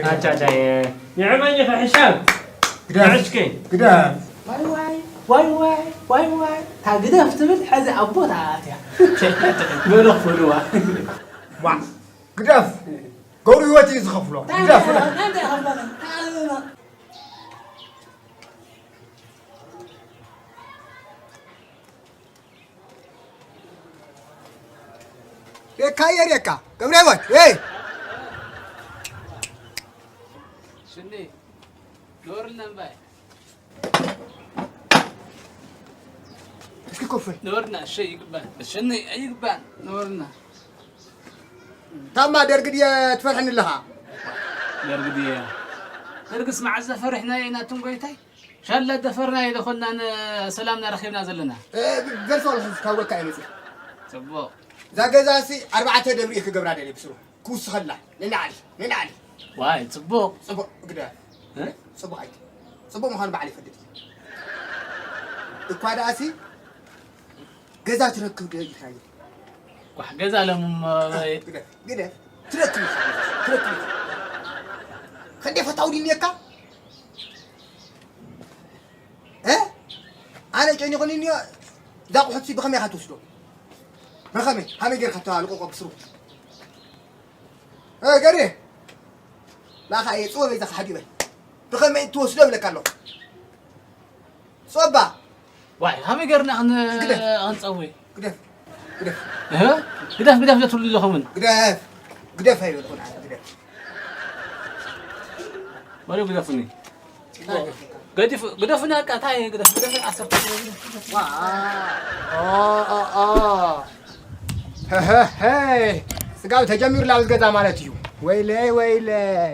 ኣቻቻይ፣ ንዕመኒ ክሕሻብ። ግደፍ። ንዕሽኪ። ግደፍ። ዋይ ዋይ፣ ዋይ ዋይ፣ ዋይ ዋይ። እታ ግደፍ ትብል ሕዚ ኣብ ቦታ ኣትያ። በሎ ክፈሉዋ። ዋ፣ ግደፍ። ገብሩ ህይወት እዩ ዝኸፍሎ። ግደፍ። እንታይ ይኸፍለና? ሬካ እየ ሬካ። ገብረ ህይወት፣ ኤይ! ሽኒ፣ ኖርና እምባይ። እስኪ ኮፍ በል። ኖርና፣ እሺ፣ ይግባን። ሽኒ፣ ይግባን። ኖርና። ታማ ደርግ ድየ ትፈርሕኒ ኣለኻ? ደርግ ድየ? ደርግስ መዓዝ ዘፈርሕናዮ ኢና፣ ኣቱም ጎይታይ? ሻላ ደፈርናዮ ዶ ኾንና ን-፣ ሰላምና ረኺብና ዘለና? እ፣ ብ-፣ በል ሰው ልሕዝ ካብ ወካ እየ መፅእ። ጽቡቕ። እዛ ገዛ ሲ ኣርባዕተ ደብሪ እየ ክገብራ ደልየ ብስሩ። ክውስኸላ። ንላዕሊ፣ ንላዕሊ። ዋይ፣ ጽቡቕ። ጽቡቕ፣ ግዳ። እ? ጽቡቕ ኣይት-፣ ጽቡቕ ምዃኑ ባዕሉ ይፈልጥ እዩ። እኳ ደኣ ሲ ገዛ ትረክብ ዶ ኢልካዮ? ኳሕ ገዛ ለሙም፣ እ፣ ግደፍ፣ ግደፍ። ትረክብ ኢኻ፣ ትረክብ ኢኻ። ክንደይ ፈታው ድንየካ? እ? ኣነ ጨኒቑኒ እኒኦ፣ እዛ ኣቑሑት ሲ ብኸመይ ኢኻ ትወስዶ? ብኸመይ? ከመይ ጌርካ ተልቆቆ ብስሩ? እ፣ ገሬ። ላኻ እየ፣ ጽወ በይዛ ክሓዲ በል። ብኸመይ ትወስዶ እብለካ ኣለኹ። ጾባ። ዋይ፣ ከመይ ጌርና ክን-፣ ግደፍ። ክንጸዊ? ግደፍ። ግደፍ። እህ? ግደፍ፣ ግደፍ ዘትብሉ ዘለኹምን? ግደፍ። ግደፍ ኣይበልኩን ኣነ፣ ግደፍ። ወደ ግደፉኒ። እንታይ ገዲፍ-፣ ግደፉኒ፣ በቃ፣ እንታይ ግደፍ፣ ግደፍ፣ ዓሰርተ ዋ። ኦ፣ ኦ፣ ኦ። ሀሀሀ። ስጋብ ተጀሚሩ ላብ ገዛ ማለት እዩ። ወይለይ፣ ወይለይ።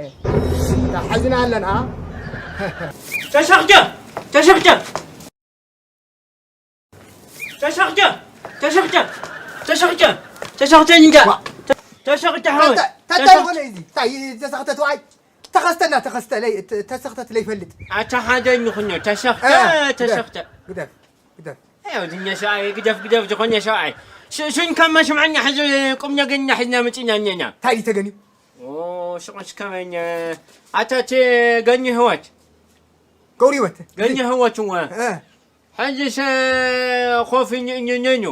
ተሓዝና ኣለና። ተሸኽጨ፣ ተሸኽጨ። ተሸኽጨ፣ ተሸኽጨ፣ ተሸኽጨ፣ ተሸኽጨ እንጃ። ዋ። ተሸኽጨ ሓወይ። ታንታ፣ ታንታ ተሸኽ- ይኾነ እዚ? ታይ ተሰኽተት ዋይ? ተኸስተና፣ ተኸስተ ለይ-፣ ተ-፣ ተሰኽተት ለይፈልጥ። ኣታ ሓደ ይኹን፣ ተሸኽጨ፣ እ፣ ተሸኽጨ። ግደፍ፣ ግደፍ፣ ግደፍ። ኣዮ፣ ድኛ ሸዋይ፣ ግደፍ፣ ግደፍ፣ ዝኾነ ሸዋይ። ሽ-፣ ሽን ከመ ሽምዓኛ ሕዚ ቁም ነገኛ ሒዝና መጺና እኛኛ። ታይ ተገኒ? ኦ፣ ሽቆሽ ከመኛ። ኣታ ተ-፣ ገኒ ህይወት። ገውሪ ህይወት። ገኒ ህይወት እወ። እ። ሕጂ ሸ-፣ ኾፍ እኝ-፣ እኝ-፣ እኝ-፣ እኝ-፣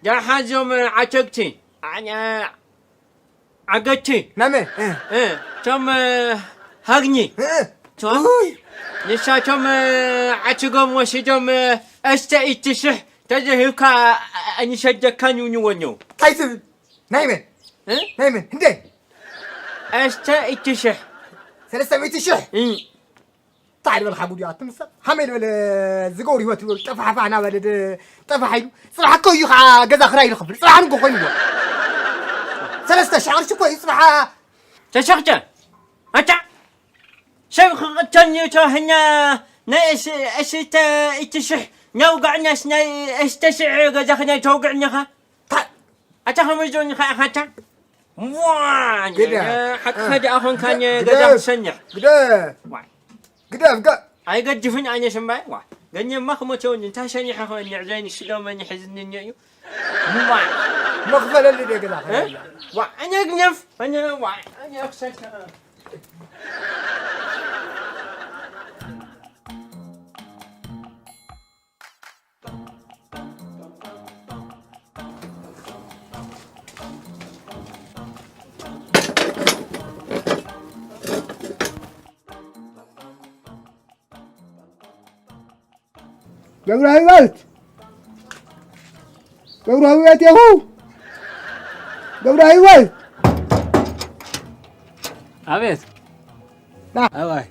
ደሓን ዞም ዓተግቲ፣ ዓ-፣ ዓገቲ። ናመ? እ። እ፣ ቶም፣ እ፣ ሃግኒ። እ። ቶም፣ ውይ። ንሳቶም፣ እ፣ ዓትጎም ወሲዶም፣ እ፣ እስተ ኢትሽሕ ተዘሂብካ፣ እ፣ እ፣ ንሰደካን ይውንወን እዩ። ታይ ትብል? ናይ መን? እ? ናይ መን? እንዴ? እስተ ኢትሽሕ። ሰለስተ ሚእቲ ሽሕ? እ። እንታይ ዝበልካ ጉድ እዩ ኣትምሰል? ሃመይ ዝበለ ዝገብር ህይወት ይበሉ ጠፋሕፋሕ እናበለ ድ-፣ ጠፋሕ ኢሉ። ጽባሕ እኮ እዩ ኸዓ ገዛ ክራይ ዝኸፍል። ጽባሕ ንጎ ኮይኑ እኮ። ሰለስተ ሽሕ ቅርሺ እኮ እዩ ጽባሕ። ተሸኽጨ። ኣታ። ሰብ ክቕተል እዩ ተባሂልና ናይ እስ-፣ እስተ ኢትሽሕ ነውጋዕናስ ናይ እስተ ሽሕ ገዛ ክናይ ተውግዕኒ ኢኻ? ታ-፣ ኣታ ከመይ ዞን ኢኻ ኢኻ ኣታ? ዋ፣ ግዳ። ሓቅኻ እ፣ ደኣ ኾንካ ን-፣ ግዳ፣ ገዛ ክሰንሕ። ግዳ። ዋይ። ግደፍ፣ ገ- ኣይገድፍን ኣነ ሽምባይ፣ ዋ። ገኘማ ክሞት የውን፣ እንታይ ሸኒሐ ኸ፣ ንዕዘይን ሽሎመን ይሕዝኒ እኒኦ እዩ። ዋ። መኽፈለሉ ደ ገዛ እ? ኸ? ዋ፣ ኣነ ግነፍ፣ ኣነ፣ ዋ፣ ኣነ ክሰከ። ገብረ ህይወት! ገብረ ህይወት የኹ! ገብረ ህይወት! ኣቤት። ና። ኣባይ።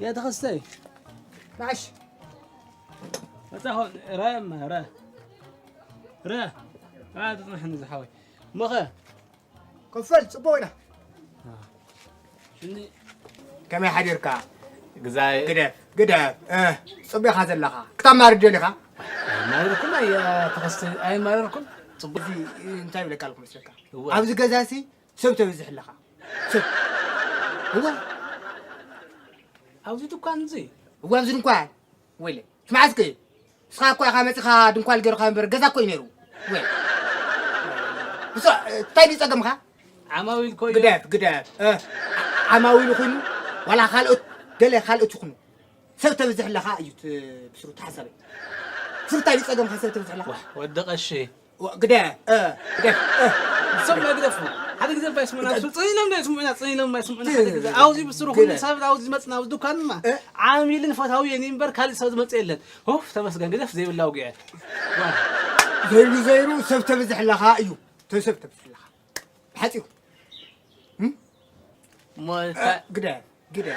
ያ ተኸስተይ። ናሽ። መጻኹ፣ ረ፣ ረ። ረ። ረ፣ ትጽንሕኒ ዝሓወይ። መኸ? ኮፍ በል፣ ጽቡቕ ኢና። ሽኒ። ከመይ ሓዲርካ? ግዛይ። ግደፍ፣ ግደፍ። እ፣ ጽቡቕ ኢኻ ዘለኻ። ክተማርር ደሊኻ? ኣይማረርኩን፣ ኣይ፣ ተኸስተ፣ ኣይማረርኩን። ጽቡቕ። እዚ እንታይ ይብለካ ኣለኩ መስለካ? እወ። ኣብዚ ገዛ ሲ ሰብ ተብዝሕ ኣለኻ። ሰብ። እወ። ኣብዚ ድኳን እዚ? እወ፣ ኣብዚ ድኳን። ወይለ፣ ስማዕ እስኪ፣ ንስኻ እኮ ኢኻ መጺኻ ድንኳል ገይርካ እምበር፣ ገዛ እኮ እዩ ነይሩ። ወይ። ንሱ፣ እንታይ ድዩ ጸገምካ? ዓማዊል ኮዮ። ግደፍ፣ ግደፍ። እ፣ ዓማዊል ይኹኑ፣ ዋላ ካልኦት፣ ገለ ካልኦት ይኹኑ። ሰብ ተብዝሕ ኣለኻ እዩ ት-፣ ብስሩ ተሓሳበይ። ብስሩ እንታይ እዩ ጸገምካ ሰብ ተብዝሕ ኣለኻ? ዋህ፣ ወዲ ቀሺ። ወ-፣ ግደፍ፣ እ፣ ግደፍ፣ እ። ሰብ ግደፍ። ግደፉ። ሓደ ግዜ እባ ይስምዑና፣ ግደፍ። ብስሩ ጽን ኢሎም ዶ ይስምዑና፣ ጽን ኢሎም እባ ይስምዑና፣ ሓደ ግዜ። ግደፍ። ኣብዚ ብስሩ ኩሉ ግደፍ። ሰብ ኣብዚ መጽና፣ ኣብዚ ዱካንማ እ? ዓሚልን ፈታዊ የኒ እምበር ካልእ ሰብ ዝመጽእ የለን። ኡፍ፣ ተመስገን፣ ግደፍ ዘይብላ ውግዐ። ዘይብሉ ዘይሩ ሰብ ተብዝሕ ኣለኻ እዩ። ተ-፣ ሰብ ተብዝሕ ኣለኻ። ብሓጺሩ። እም? እሞ እ፣ እታ ግደ፣ ግደ።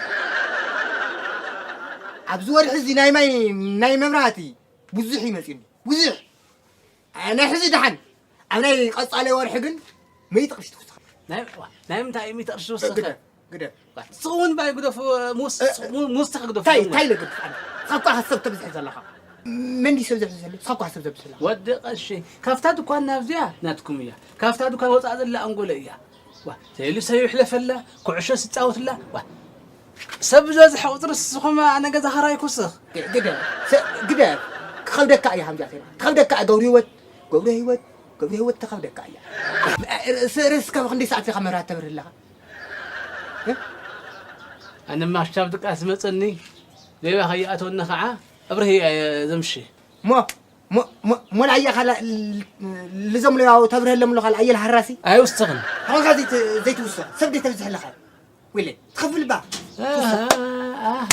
ኣብዚ ወርሒ እዚ ናይ ማይ፣ ናይ መብራህቲ ብዙሕ ይመጽእኒ። ብዙሕ። እ፣ ናይ ሕዚ ደሓን። ኣብ ናይ ቀጻሊ ወርሒ ግን ሚእቲ ቅርሺ ትውስኽ። ናይ፣ ዋ፣ ናይ ምንታይ ሚእቲ ቅርሺ ትውስኽ? ግደ፣ ግደ። ንስኹም እውን ባይ ግደፉ፣ ሙስ-፣ እ፣ ሙ-፣ ሙስታ ክግደፉ ታይ፣ ይኽእሉ። ታይ ኢለ ግደፍ ኣነ? ንስኻ እኳ ሰብ ተብዝሕ ዘለኻ። መን ድዩ ሰብ ዘብዝሕ ዘሎ? ንስኻ እኳ ሰብ ዘብዝሕ ዘለኻ። ወዲ ቀሺ፣ ካብታ ድኳን ናብዚኣ ናትኩም እያ። ካብታ ድኳን ወጻእ ዘላ ኣንጎለ እያ። ዋ፣ ተይሉ ሰብ ይሕለፈላ፣ ኩዕሾ ስጻወትላ። ዋ፣ ሰብ ዝበዝሐ ቁጽሪ ንስኹም ኣነ ገዛ ኸራይ ክውስኽ። ግ-፣ ግደፍ፣ ሰ-፣ ግደፍ። ክኸብደካ እያ ከምዚኣ ተይላ። ክኸብደካ እያ ገብሩ ህይወት፣ ገብሩ ህይወት፣ ገብሩ ህይወት ተኸብደካ እያ። ርእስ-፣ ርእስካ ክንደይ ሰዓት ኢኻ መብራት ተብርህ ኣለኻ? እ? ኣነ ማሽታ ኣብ ድቃስ ዝመጸኒ፣ ሌባ ከይኣተወኒ ኸዓ ኣብርህ እየ ዘምሺ። ሞ፣ ሞ፣ ሞ፣ ሞላ እያ ካላ፣ ል-፣ ልዘም ሌባ ተብርህ ኣለምሎ ካላ ኣየል ሃራሲ? ኣይውስኽን። ኸምካ ዘይት-፣ ዘይትውስኽ፣ ሰብ ደይ ተብዝሕ ኣለኻ። ወይለ፣ ትኸፍል ባ። ኣሃ፣ ኣሃ፣ ኣሃ፣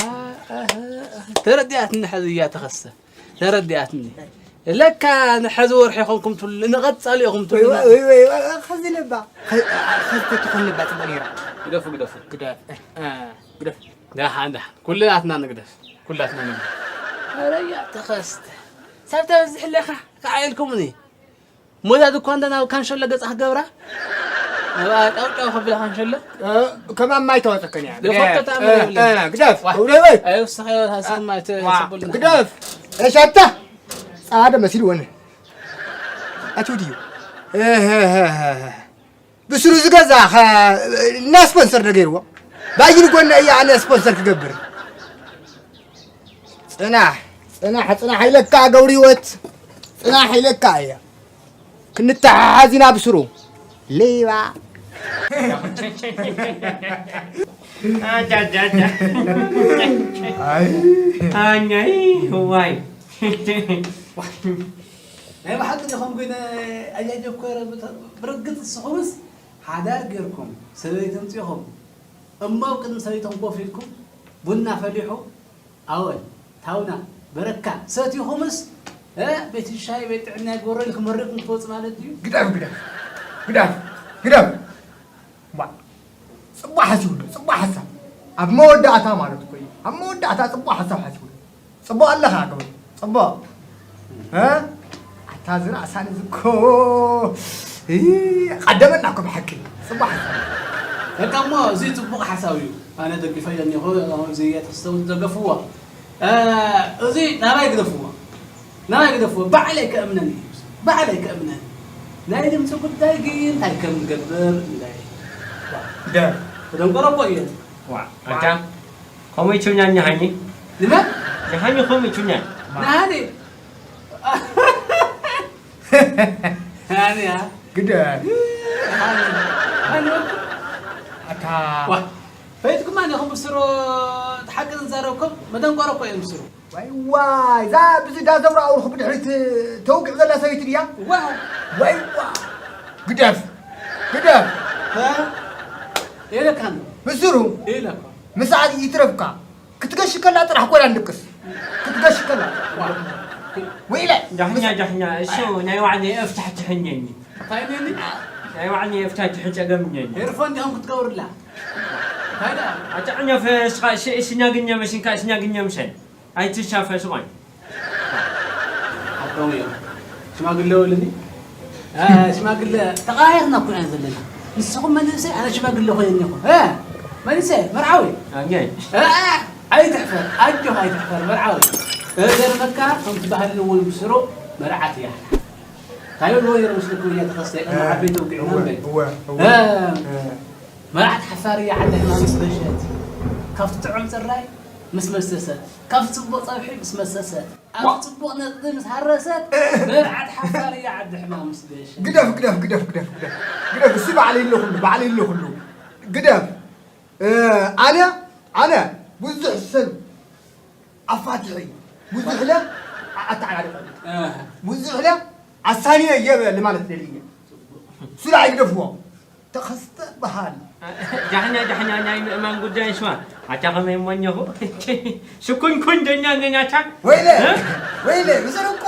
ኣሃ። ተረዲኣትኒ ሕዚ እያ ተኸስተ። ተረዲኣትኒ። ለካ ንሐዚ ወርሒ ኢኹም ትብሉ፣ ንቐጻሊ ኢኹም ትብሉ። ወይ፣ ወይ፣ ወይ፣ ወይ፣ ወይ፣ ኸዚ ለባ። ኸ-፣ ኸዚ ተትኾን ለባ ጽቡቕ ነይራ። ግደፉ፣ ግደፉ። ግደፍ፣ እ፣ እ፣ ግደፍ። ደሓን፣ ደሓን። ኩላትና ንግደፍ። ኩላትና ንግደፍ። ኧረ እያ ተኸስተ። ሰብ ተበዝሕ ኣለኻ፣ ከዓይልኩምኒ። ሞያ ድኳ እንዳ ናብ ካንሸሎ ገጻ ክገብራ? ኣብኣ ጫው ጫው ከብላ ካንሸሎ? እ፣ ከማን ማይ ተዋጸከን እያ። ደፈቶ ግደፍ። ተኣምር እ፣ የብለይ። እ፣ ግደፍ። ዋ። ውረይ ወይ። ኣይ፣ ውስኻ ይወታ፣ እስክማ ኣይ፣ ዋ። ትስቡልና። ግደፍ። እሻታ። ጻዕዳ መሲሉ ወነ። ኣትዩ ድዩ? እ፣ ህ፣ ህ፣ ህ፣ ህ። ብስሩ ዝገዛ ኸ-፣ እና ስፖንሰር ነገርዎ። ባይን ጎነ እያ ኣነ ስፖንሰር ክገብር። ጽናሕ፣ ጽናሕ፣ ጽናሕ ኢለካ ገብሩ ህይወት፣ ጽናሕ ኢለካ እያ። ክንተሓሓዝ ኢና ብስሩ። ሌባ። ኣጃጃጃ። ኣይ። ኣኛይ፣ ዋይ። ናይ ብሓቂ ዲኹም ግን ኣጃጀኮ ብርግጽ ንስኹምስ ሓዳር ጌርኩም ሰበይቲ ኣምጺኹም እሞ ኣብ ቅድሚ ሰበይቶም ኮፍ ኢልኩም ቡና ፈሊሑ ኣወል፣ ታውና፣ በረካ ሰቲኹምስ፣ እ፣ ቤት ሻሂ፣ ቤት ጥዕና ይግበሮ ኢልኩም መሪቕኩም ክትወጽእ ማለት ድዩ? ግደፍ፣ ግደፍ፣ ግደፍ፣ ግደፍ። ዋ፣ ጽቡቕ ሓሲቡሉ፣ ጽቡቕ ሓሳብ። ኣብ መወዳእታ ማለት እኮ እዩ። ኣብ መወዳእታ ጽቡቕ ሓሳብ ሓሲቡሉ። ጽቡቕ ኣለኻ፣ ግበር። ጽቡቕ። እ? ኣታ ዝና ኣሳኒ ዝኮ። እ፣ ቀደመና እኮ ብሓቂ። ጽቡቕ ሓሳብ። በቃ እሞ፣ እዚ ጽቡቕ ሓሳብ እዩ። ኣነ ደጊፈዮ እኒኹ፣ ኣብዚ እየ ተስተውት ደገፍዎ። እ፣ እዚ ናባይ ግደፍዎ። ናባይ ግደፍዎ። ባዕለይ ከእምነን እዩ። ባዕለይ ከእምነን። ናይ ድምፂ ጉዳይ ግን እንታይ ከም ንገብር እንታይ። ግደፍ። ተደንቆሮ እኮ እየ። ዋ፣ ኣታ፣ ከምኡ ይችውኛ እኛ ሃኒ። ንመን? ንሃኒ ከምኡ ይችውኛ። ንሃኒ? ሃኒ፣ ኣ? ግደ። ሃኒ። ሃኒ ወዲ? ኣታ። ዋ፣ ፈይትኩማ ዲኹም ብስሩ፣ እቲ ሓቂ ንዛረብኩም፣ መደንቆሮ እኮ እዮም ብስሩ። ዋይ፣ ዋይ፣ እዛ ብዚ ዳዘብራ ኣውርኹ ብድሕሪት ተውግዕ ዘላ ሰበይቲ ድያ? ዋ። ዋይ፣ ዋ። ግደፍ። ግደፍ። እ? ኢለካ ኣሎ። ብስሩ። ኢለካ። ምሳዕ ይትረፍካ። ክትገሽ ከላ ጥራሕ ኮላ ንድቅስ። ክትገሽ ከላ። ዋ። ወይለ። ጃሕኛ፣ ጃሕኛ፣ እሱ ናይ ዋዕኒ እፍታሕ ትሕኘኒ። እንታይ ነኒ? ናይ ዋዕኒ እፍታሕ ትሕን ጸገም እኘኒ። ኤርፎን ዲኹም ክትገብርላ? እንታይ ደኣ? ኣጨዕኛ ፈስኻ እሺ፣ እሺ፣ ኛግኛ መሽንካ፣ እሺ፣ ኛግኛ ምሸን። ኣይትሻፈ ስቆይ። ኣቶም እዮም። ሽማግለ ወልኒ? አ፣ ሽማግለ ተቐያየርና እኮ ኢና ዘለና። ንስኹም መንእሰይ፣ ኣነ ሽማግለ ኮይነ እኒኹ። እ፣ መንእሰይ፣ መርዓዊ። ኣኛይ። እ፣ እ፣ ኣይትሕፈር፣ ኣጆኻ ኣይትሕፈር፣ መርዓዊ። እ፣ ገርመካ፣ ከምቲ ባህልና እውን ብስሩ መርዓት እያ። እንታይ ይብልዎ ነይሮም መስለኩም እያ ተኸስተ፣ ቅድሚ እወ፣ ዓበይቲ ወግዕና እወ፣ እምበይ። እወ፣ እወ። እ፣ እ። መርዓት ሓፋር እያ፣ ዓዲ ሕማም ስበሸት። ካብቲ ጥዑም ጽራይ ምስ መሰሰት፣ ካብ ጽቡቕ ጸብሒ ምስ መሰሰት፣ ኣብ ጽቡቕ ነጥቢ ምስ ሃረሰት፣ መብዓት ሓፋር እያ ዓዲ ሕማም ምስ ገሸ። ግደፍ፣ ግደፍ፣ ግደፍ፣ ግደፍ፣ ግደፍ። ግደፍ፣ እሱ ባዕሉ ይለ ኩሉ፣ ባዕሉ ይለ ኩሉ። ግደፍ። እ፣ ኣነ፣ ኣነ ብዙሕ ሰብ ኣፋትሐ እዩ። ብዙሕ ለ ኣተዓላልቆ። እ። ብዙሕ ለ ኣሳንዮ እየ ለማለት ደልየ። እሱ ለ ኣይግደፍዎ። ተኸስተ በሃል። ጃሕኛ፣ ጃሕኛ፣ ናይ ምእማን ጉዳይ ሽዋ። ኣታ ከመይ እሞ እኛኹ? ሽኩንኩን ደኛ ነኛታ? ወይለ፣ እ? ወይለ፣ ብዘን እኮ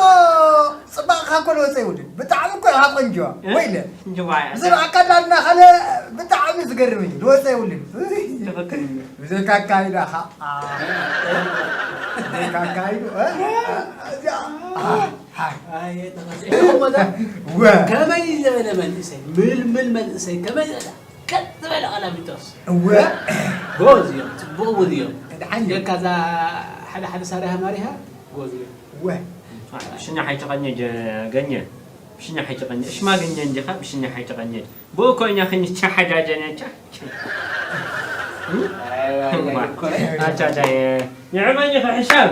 ጽባቕኻ እኮ ለወፀ ይውድን። ብጣዕሚ እኮ ኢኻ ቆንጆ። እ? ወይለ። እንጂ ዋይ፣ ብዘን ኣካዳድና ኻለ ብጣዕሚ ዝገርም እዩ። ለወፀ ይውድን። ትኽክል እዩ። ብዘን ካካይዳ ኻ-፣ ኣ፣ ብዘን ካካይዱ፣ እ? እ? እዚኣ፣ ኣ። ሃይ። ኣየ ተኸስተ። እወ። ከመይ ዝበለ መንእሰይ፣ ምልምል መንእሰይ፣ ከመይ ዝበለ ቀጥ ዝበለ ቀላሚጦስ። እወ። ጎበዝ እዮም፣ ጽቡቕ እውን እዮም። ክድሓን እዮም። የካ እዛ ሓደ ሓደ ሳሪሃ ማሪሃ፣ ጎበዝ እዮም። እወ። ብሽኛ ሓይትቐኘ ገኘ። ብሽኛ ሓይትቐኘ። እሽማ ገኘ እንዲኻ፣ ብሽኛ ሓይትቐኘ። ብኡ ኮይና ክንቻ ሓዳጀነቻ። ኣይ፣ ኣይ፣ ኣይ፣ ኣይ፣ ኣታ ዳየ፣ ንዕመኒ ክሕሻብ።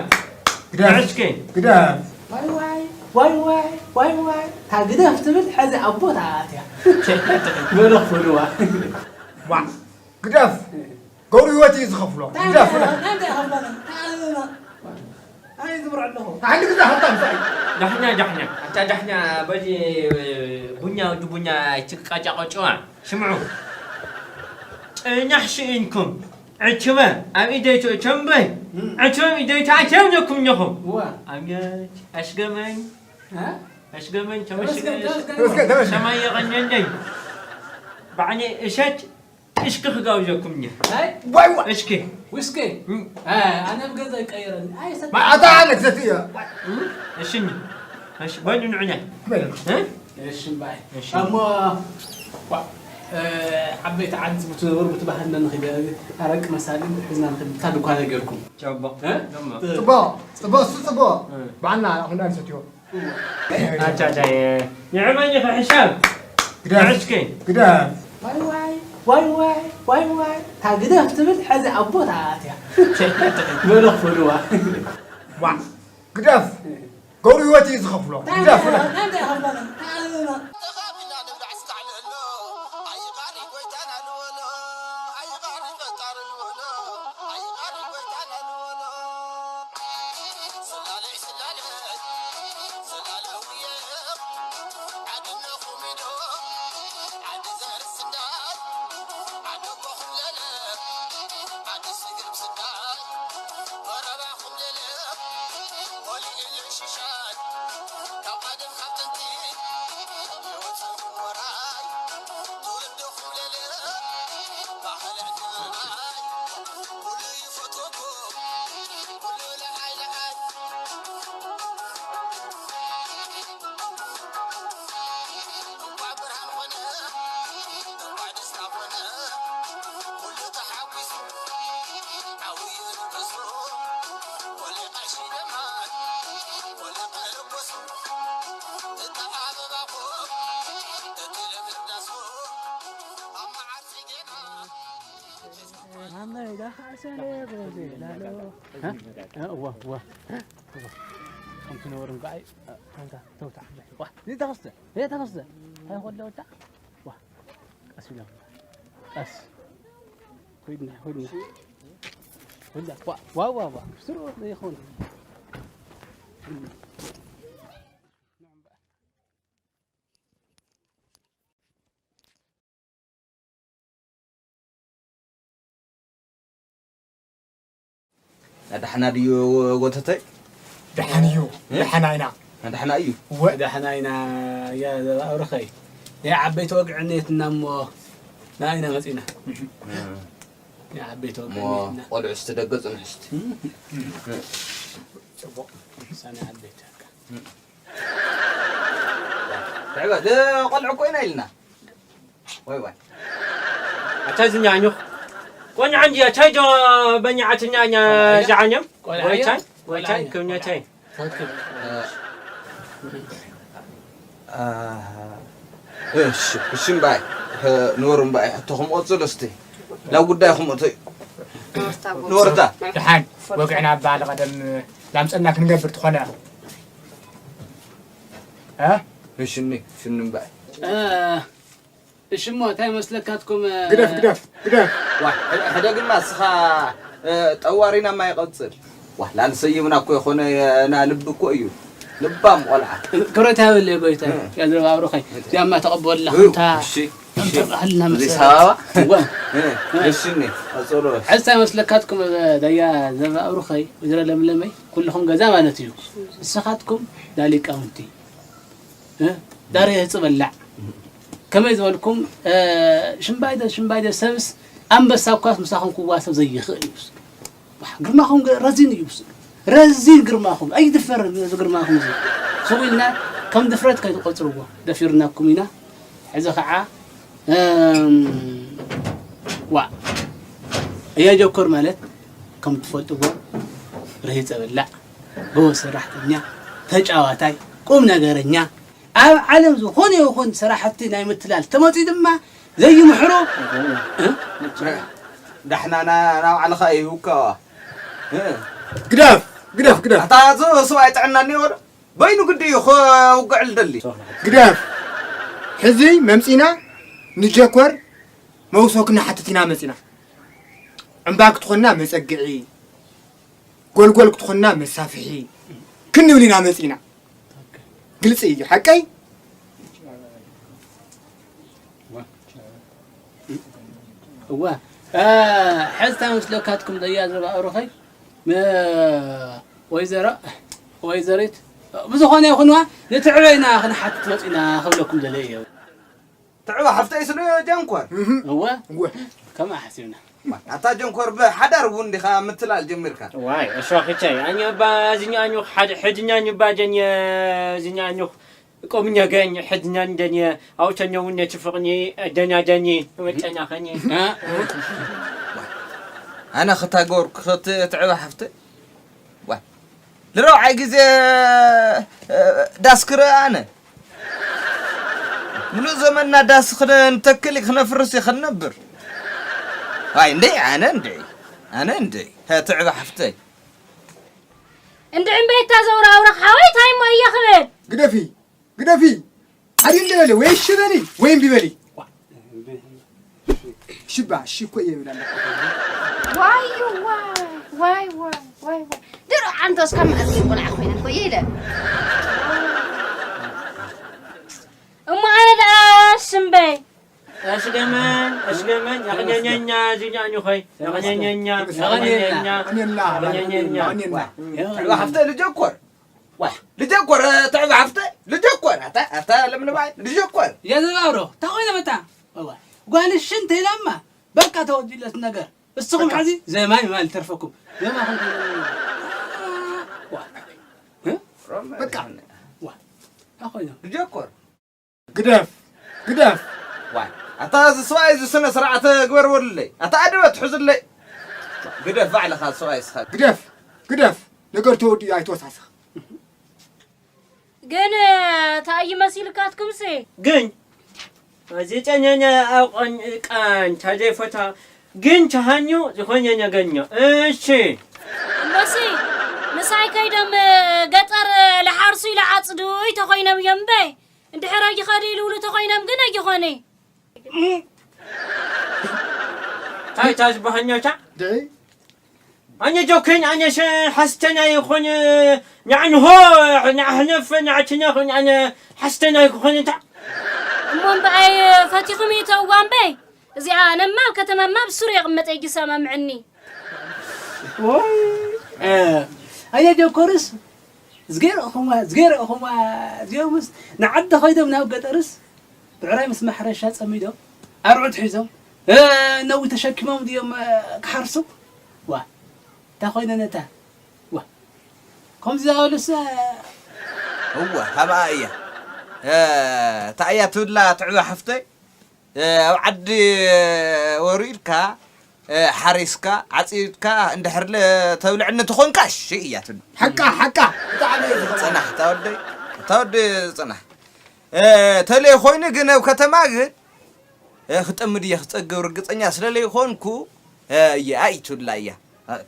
ግደፍ። ንዕሽኪ። ግደፍ። ዋይ፣ ዋይ፣ ዋይ፣ ዋይ፣ ዋይ፣ ዋይ። እታ ግደፍ ትብል ሕዚ ኣብ ቦታ ኣትያ። በሎ ክፍልዋ። ዋ፣ ግደፍ። ገብሩ ህይወት እዩ ዝኸፍሎ። እንታይ ግደፍ። እንታይ እንታይ ሃብታም? እንታይ ኣበባ? ኣይ፣ ዝብር ኣለኹ። ሓንቲ ግዜ ሃብታም እንታይ? ዳሕኛ፣ ዳሕኛ። ኣታ ዳሕኛ፣ በዚ ቡኛ፣ ወዲ ቡኛ፣ እቺ ቀጫቆጭዋ። ስምዑ። ጥናሕ ስኢንኩም። ዕትበ ኣብ ኢደይቱ እተንበይ። እም። ዕትበ ኣብ ኢደይቱ ኣትዮም ነኩም ነኹም። እዋ። ኣብየት፣ ኣስገመኝ። እ? ኣስገመኝ፣ ተመስገን፣ ተመስገን፣ ተመስገን። ተመስገን፣ ተመስገን። ሰማይ የቐንየለይ። ባዕኒ እሸት፣ እስኪ ክጋብዘኩም እየ። ናይ? ዋይ፣ ዋይ። እስኪ። ዊስኪ? እም። እ፣ ኣነ ኣብ ገዛ ይቀይረኒ። ኣይ፣ ሰጥ-፣ ማ-፣ ኣታ ኣነ ክሰቲ እየ። እም? እሺ፣ እሺ፣ በሉ ንዑ ናይ። በሉ። እ? እሺ፣ እምበኣይ። እሺ። እሞ፣ ዋ፣ እ፣ ዓበይቲ ዓዲ ብትነብሩ ብትባህልና ንኺድ፣ ኣረቂ መሳሊ ሒዝና ንኺድ፣ እታ ድኳን ገርኩም። ጨቦ። እ? ደሞ። ጽቡቕ፣ ጽቡቕ፣ እሱ ጽቡቕ። እ። ባዕልና ክንዳ ንሰትዮ። ኣታ ዳየ፣ ንዕመኒ ክሕሻብ። ግደፍ። ንዕሽኪ። ግደፍ። ዋይ ዋይ፣ ዋይ ዋይ፣ ዋይ ዋይ። እታ ግደፍ ትብል ሕዚ ኣብ ቦታ ኣትያ። በሎ ክፈልዋ። ዋ፣ ግደፍ። ገብሩ ህይወት እዩ ዝኸፍሎ። ግደፍ። እንታይ፣ እንታይ ይኸፍለና? እንታይ ይኸፍለና? እ? እ፣ እዋ፣ እዋ፣ እዋ። ከምቲ ነበሩ እምበኣይ፣ እ፣ ተውታ፣ ተውታ። ዋ፣ ዘይተኸስተ፣ ዘይተኸስተ። ኣይኮለውታ። ዋ፣ ቀስ ኢሎም። ቀስ። ኮይድና፣ ኮይድና። ኮይድና። ዋ፣ ዋ፣ ዋ፣ ዋ። ስሩ ዘይኮነ። ኣዳሕና ድዩ ጎተተይ? ደሓን እዩ። እ? ደሓና ኢና። ኣዳሕና እዩ። እወ። ደሓና ኢና። ያ፣ ኣብርኸይ። ናይ ዓበይቲ ወግዒ እኒአትና እሞ፣ ንዓይና መጺና። እ። ናይ ዓበይቲ ወግዒ እሞ እኒአትና። ቆልዑ እስቲ ደገ ጽንሑ እስቲ። እ። ጽቡቕ። ውሳነ ዓበይቲ። እ። ትዕበ፣ ደ-፣ ቆልዑ እኮ ኢና ኢልና። ወይ፣ ወይ። ኣታ ዝኛ ኣኞኽ። ቆንዓ እንጂ ኣታ ዶ በኛ ኣትኛ ኛ ቆልዓ እያ? ዛዓኛም? ቆልዓ ወይ እያ? ታይ? ወይ ቆልዓ ታይ? እያ? ከምኛ ታይ? ትኽክል። ኣሃ። እሺ፣ እሺ እምበኣይ። ህ-፣ ንበሩ እምበኣይ። ሕቶኹም ቀጽሉ እስቲ። ናብ ጉዳይኹም እቶይ። ንወርታ። ደሓን ወግዕና ባል ቀደም ላምፀና ክንገብር ትኾነ። እ? ሽኒ ሽኒ እምበኣር። እሺ እሞ እንታይ መስለካትኩም? ግደፍ ግደፍ ግደፍ። ዋ ሕደ ግና እስኻ ጠዋሪና ማይ ቀጽል። ዋ ላልሰይምና እኮ የኾነ ና ልቢ እኮ እዩ። ልባም ቆልዓ። ክብረት ያበለ ጎይታ ያዝረባብሩኸይ ያማ ተቐበልና። እሺ እሺ። ተባህልና መሰረት። እዋ። እሺ እኔ ቀጽሎ። ሕዝታ መስለካትኩም ዳያ ዘረባብሩኸይ ወይዘሮ ለምለመይ ኩልኹም ገዛ ማለት እዩ። ንስኻትኩም ዳሊቃውንቲ እ? ዳሬ ህጽ በላዕ ከመይ ዝበልኩም ሽምባይደ ሽምባይደ ሰብስ ኣንበሳ እኳስ ምሳኹም ክዋሰብ ዘይኽእል እዩ። ግርማኹም ረዚን እዩ። ረዚን ግርማኹም ኣይድፈርን እዚ ግርማኹም እዚ። ስጉ ኢልና ከም ድፍረት ከይትቆጽርዎ ደፊርናኩም ኢና። ሕዚ ከዓ ዋ እያ ጀኮር ማለት ከም ትፈልጥዎ ርሂፀ በላዕ ጎበዝ ሰራሕተኛ ተጫዋታይ ቁም ነገረኛ ኣብ ዓለም ዝኾነ ይኹን ስራሕቲ ናይ ምትላል ተመፅኡ ድማ ዘይምሕሮ እ? ዳሕና ና- ናባዕልኻ ይህውካዋ። እ? ግደፍ ግደፍ ግደፍ። ኣታ እዚ ስብኣይ ጥዕና እኒኦ ዶ? በይኑ ግዲ እዩ ክውግዕል ደሊ። ግደፍ። ሕዚ መምፂና ንጀኮር መውሶ ክንሓትት ኢና መፂና። ዕምባ ክትኾንና መፀግዒ፣ ጎልጎል ክትኾንና መሳፍሒ ክንብል ኢና መፂና። ግልፂ እዩ ሓቀይ። እዋ ሕዝታ ምስለካትኩም ደያ ዝረባእሩኸይ ወይዘሮ ወይዘሪት ብዝኾነ ይኹንዋ ንትዕበይና ክንሓትት መፂና ክብለኩም ደለ እየ። ትዕበ ሓፍተይ ስለ ጀንኮር እወ እወ። ከምኣ ሓሲብና ኣታ ጀንኮር ብሓዳር እውን ዲኻ ምትላል ጀሚርካ። ዋይ እሾኽቸይ ኣኘባ እዚኛ ኣኙኽ ሓደ ሕድኛ ኝባ ጀን እዚኛ ኣኙኽ ቆምኛ ገኝ ሕድኛ እንደን ኣውቸኛው ነች ፍቕኒ ደኛ ደኝ መጨኛ ኸኝ ኣነ ክታጎር ክትዕበ ሓፍተ ዋ ንረብዓይ ግዜ ዳስ ክረ ኣነ ሙሉእ ዘመንና ዳስ ክነተክል ክነፍርስ ይኸነብር ኣይ እንደ ኣነ እንደ ኣነ እንደ ትዕበ ሓፍተይ እንድዒ እምበይ እታ ዘውራውራ ሓወይ ታይ እሞ እየ ክብል ግደፊ ግደፊ ሓዲ እንደ በሊ ወይ እሺ በሊ ወይ እምቢ በሊ ሽባ እሺ እኮ እየ ይብል ኣለኹ ዋይ ዋይ ዋይ ዋይ ዋይ ዋይ ድሮ ዓንተስ ካብ መዓልቲ ቆልዓ ኮይነ እኮ እየ ኢለ እሞ ኣነ ደኣ ሽምበይ ኣሽገመን ኣሽገመን ያቕኛኛኛ ዚኛኙ ኸይ ያቕኛኛኛ ያቕኛኛኛ ያቕኛኛኛ ኣሜላ ያቕኛኛኛ ኣሜላ ትዕባ ሓፍተ ልጀኮር ዋ ልጀኮር ትዕባ ሓፍተ ልጀኮር ኣታ ኣታ ለምለማይ ልጀኮር የዘባብሮ እንታይ ኮይነ መጣ ጓል ሽንት ኢላማ በቃ ተወዲለት ነገር እስኹም ሕዚ ዘማይ ማል ተርፈኩም ዘማኹም በቃ እንታይ ኮይነ ልጀኮር ግደፍ ግደፍ ዋይ ኣታ እዚ ሰብኣይ እዚ ስነ ስርዓት ግበር በሉለይ ኣታ ኣድበ ትሕዙለይ ግደፍ ባዕልኻ ሰብኣይ እስኻ ግደፍ ግደፍ ነገር ተወዲኡ ኣይትወሳስኽ ግን እንታይ እዩ መሲልካትኩምሲ ግን እዚ ጨኛኛ ኣቆን ቃን ታደይ ፈታ ግን ቻሃኙ ዝኾነ ነገኛ እሺ እምበሲ ምሳይ ከይዶም ገጠር ልሓርሱ ኢሉ ዓፅዱ ተኮይኖም እዮም እምበይ እንድሕር ኣይኸዱ ኢሉ ውሉ ተኾይኖም ግን ኣይኾነ ታይ ታዝባሃኛታ ድዒ ኣነ ጆከን ኣነ ሸ ሓስተና ይኾን ንዕንሆ ንኣሕነፍ ንዕትነኽ ኣነ ሓስተና ይኾን እንታ እሞ እምበኣይ ፈቲኹም ይተውዋ እምበይ እዚኣ ኣነማ ኣብ ከተማማ ብሱሩ የቕመጠ ይጅሰማምዕኒ ኣየ ጆኮርስ ዝገርእ ኹማ ዝገርእ ኹማ እዚኦምስ ንዓዲ ኸይዶም ናብ ገጠርስ ብዕራይ ምስ ማሕረሻ ጸሚዶም ኣርዑት ሒዞም ነዊ ተሸኪሞም ድዮም ክሓርሱ ዋ እንታይ ኮይነ ነታ ዋ ከምዚ ዝበሉስ እወ ሃብኣ እያ እታ እያ ትብላ ትዕበ ሓፍተይ ኣብ ዓዲ ወሪድካ ሓሪስካ ዓፂድካ እንድሕር ተብልዕኒ ተኾንካ ሽ እያ ትብል ሓቃ ሓቃ ብጣዕሚ እዩ ዝኸ- ፅናሕ ታወደይ ታወደ ፅናሕ ተለይ ኮይኑ ግን ኣብ ከተማ ግን ክጠምድ እየ ክፀግብ ርግፀኛ ስለለይኮንኩ እየ ኣይትብላ እያ።